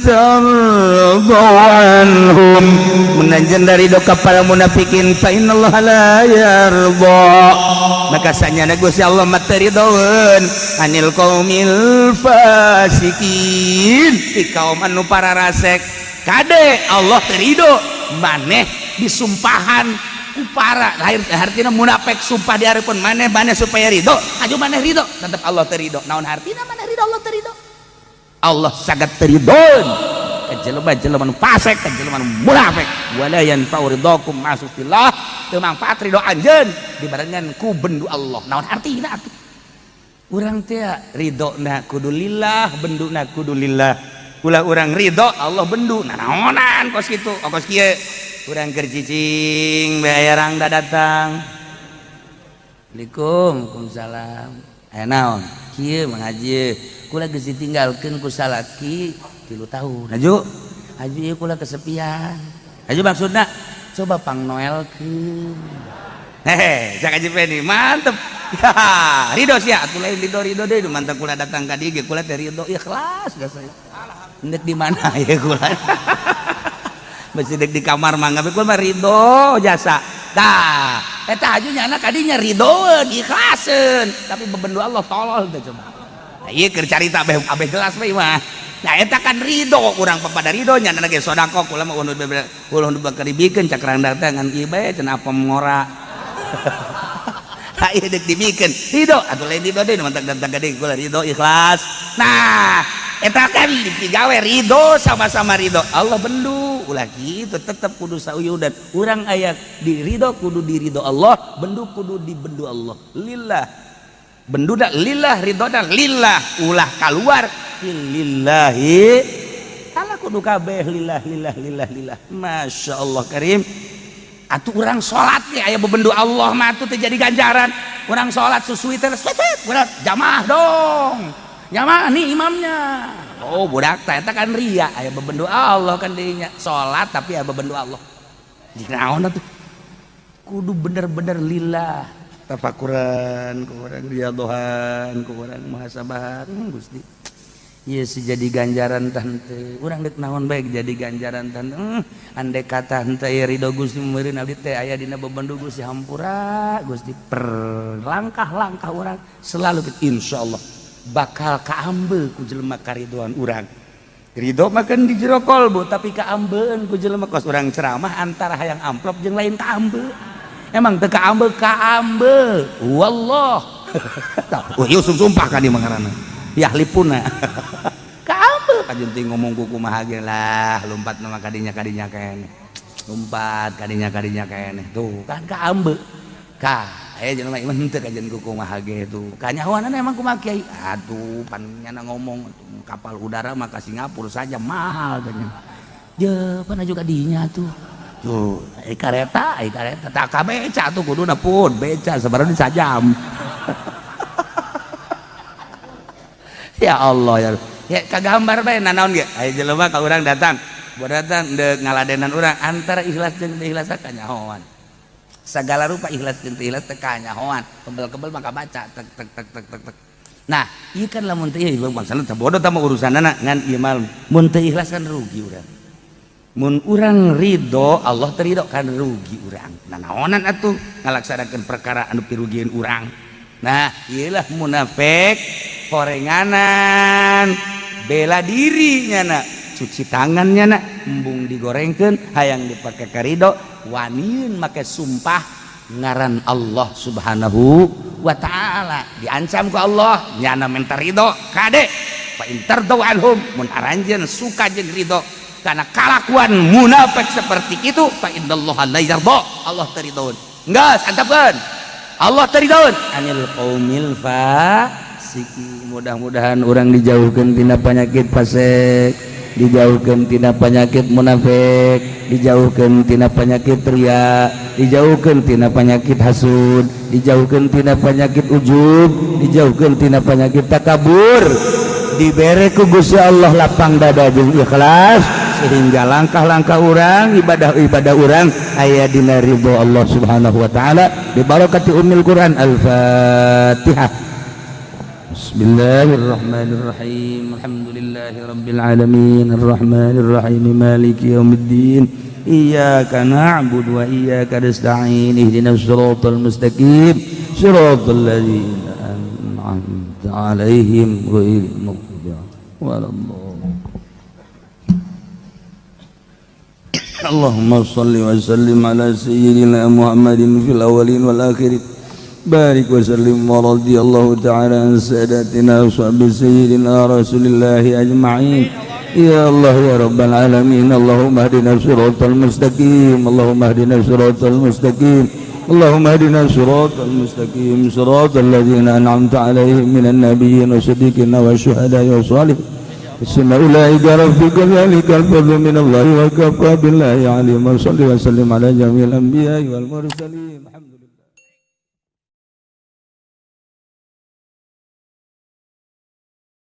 tardaw anhum mun anjeun ridho ka para munafikin fa innallaha la yarda, maka sanyana Gusti Allah mah teu ridhoeun anil qaumil fasikin ti kaum anu para rasek. Kade Allah teu ridho maneh disumpahan ku para lahir artina munafik sumpah di hareupeun maneh maneh supaya ridho, aju maneh ridho tetep Allah teu ridho. Naon hartina maneh ridho Allah teu ridho? Allah sangat ridhoeun ka jelema-jelema nu fasik, ka jelema nu munafik. Wala yanfa'u ridhakum ma'asutillah, teu mangfaat ridho anjeun dibarengan ku bendu Allah. Naon hartina atuh urang teh ridhona kudu lillah, benduna kudu lillah. Ulah urang ridho Allah bendu nah naonan kos kitu. Oh kos kieu urang keur cicing bae aya rangda datang. Assalamualaikum. Waalaikumsalam. Aya naon? Kieu Mang Haji, kula geus ditinggalkeun ku salaki 3 tahun. Aju, haji ieu kula kesepian. Haji maksudna coba pang noelkeun. Hehe, cak Haji Peni mantep. Ya, ridho sia atuh lain ridho ridho deui mantep kula datang ka dieu ge kula teh ridho ikhlas geus saya. Ndek di mana ya kula? Masih dek di kamar mangga kula mah ridho jasa. Tah, eta aju nyana kadinya ridhoeun, ikhlaseun, tapi bebendu Allah tolol teh coba. Nah, ieu keur carita abeh abeh jelas we mah. Nah, eta kan ridho urang pada ridho nyana ge sedekah kula mah ulah nu bakal dibikeun cak rangda teh ngan ieu bae cenah apem ngora. Ha ieu deuk dibikeun ridho atuh lain ridho deui mantak datang ka dieu kula ridho ikhlas. Nah, eta kan dipigawe ridho sama-sama ridho Allah bendu ulah kitu tetep kudu sauyudan urang aya di ridho kudu di ridho Allah, bendu kudu di bendu Allah. Lillah bendu da lillah, ridho da lillah, ulah kaluar lillahi Allah kudu kabeh lillah lillah lillah lillah. Masya Allah karim. Atuh urang salat ge aya bebendu Allah mah atuh teu jadi ganjaran. Urang salat susui teh budak jamaah dong, jamaah nih imamnya. Oh budak teh eta kan ria aya bebendu Allah kan dinya salat tapi aya bebendu Allah. Di naon atuh kudu bener-bener lillah, tafakuran ku urang, riyadhohan ku urang, muhasabahan. Gusti ieu si jadi ganjaran tante urang deuk naon bae jadi ganjaran tante. Andai kata henteu aya ridho Gusti meureun abdi teh aya dina bebendu Gusti, hampura Gusti. Per langkah-langkah urang selalu insyaallah bakal kaambe ku jelema karidoan urang. Ridho makan di jero kolbu tapi kaambeun ku jelema kos urang ceramah antara hayang amplop jeung lain kaambe. Emang teu kaambe kaambe. Wallah. Oh, ieu sumpah ka di mangarana. Yahlipuna. Kaambe kajen teh ngomong ku kumaha ge lah lompat mah kadinya kadinya keneh. Lompat kadinya kadinya keneh. Tuh kan kaambe. Ka aya jelema ieu henteu kajen ku kumaha ge tuh. Kanyahoanana emang kumaha kiai? Atuh pan nyana ngomong kapal udara mah ka Singapura saja mahal tanya. Je pan juga dinya tuh. Tuh, ai kareta tak ka beca tuh kuduna pun beca sabarana sajam. Ya Allah ya. Ya kagambar bae nanaon ge. Aya jelema ka urang datang, buat datang deuk ngaladenan urang antara ikhlas jeung teu ikhlas kanyahoan. Segala rupa ikhlas jeung teu ikhlas teh kanyahoan. Kebel-kebel maka baca tek tek tek tek tek tek. Nah, ieu kan lamun teu ieu bangsana teh bodoh tah mah urusanana ngan ieu mah mun teu ikhlas kan rugi urang. Mun urang ridho Allah teu ridho kan rugi urang. Nah naonan atuh ngalaksanakeun perkara anu pirugieun urang. Nah, ieulah munafik horenganan bela diri nyana cuci tangan nyana embung digorengkeun hayang dipake karido waniun make sumpah ngaran Allah Subhanahu wa taala diancam ku Allah nyana minta ridho kade fa in tardau anhum mun aranjeun suka jeung ridho karena kalakuan munafik seperti itu fa innallaha la yarda Allah teu ridhoeun geus antepkeun Allah teu ridhoeun anil qaumil fasiki. Mudah-mudahan orang dijauhkan tina penyakit fasik, dijauhkan tina penyakit munafik, dijauhkan tina penyakit riya, dijauhkan tina penyakit hasud, dijauhkan tina penyakit ujub, dijauhkan tina penyakit takabur. Dibere ku Gusti Allah lapang dada jeung ikhlas sehingga langkah-langkah urang, ibadah-ibadah urang aya dina ridho Allah Subhanahu wa taala bi barakati ummil Quran. Al-Fatihah. Bismillahirrahmanirrahim. Alhamdulillahirabbil alamin arrahmanirrahim maliki yaumiddin. Iyyaka na'budu wa iyyaka nasta'in ihdinas siratal mustaqim siratal ladzina an'amta 'alaihim ghairil maghdubi 'alaihim. Allahumma shalli wa sallim ala sayyidina Muhammadin fil awwalin wal akhirin. Barik wa sallim wa radhiyallahu ta'ala an sadatina wa sahbi sayyidina Rasulillahi ajma'in. Ya Allah ya Rabbal alamin. Allahumma hdina siratal mustaqim. Allahumma hdina siratal mustaqim. Allahumma hdina siratal mustaqim siratal ladzina an'amta 'alaihim minan nabiyyin wasiddiqin wasyuhada'i wassalihin. Bismillahirrahmanirrahim. Rabbika dzalikal fadlu minallahi wa kafa billahi alim. Wa salli wa sallim ala jami'il anbiya'i wal mursalin.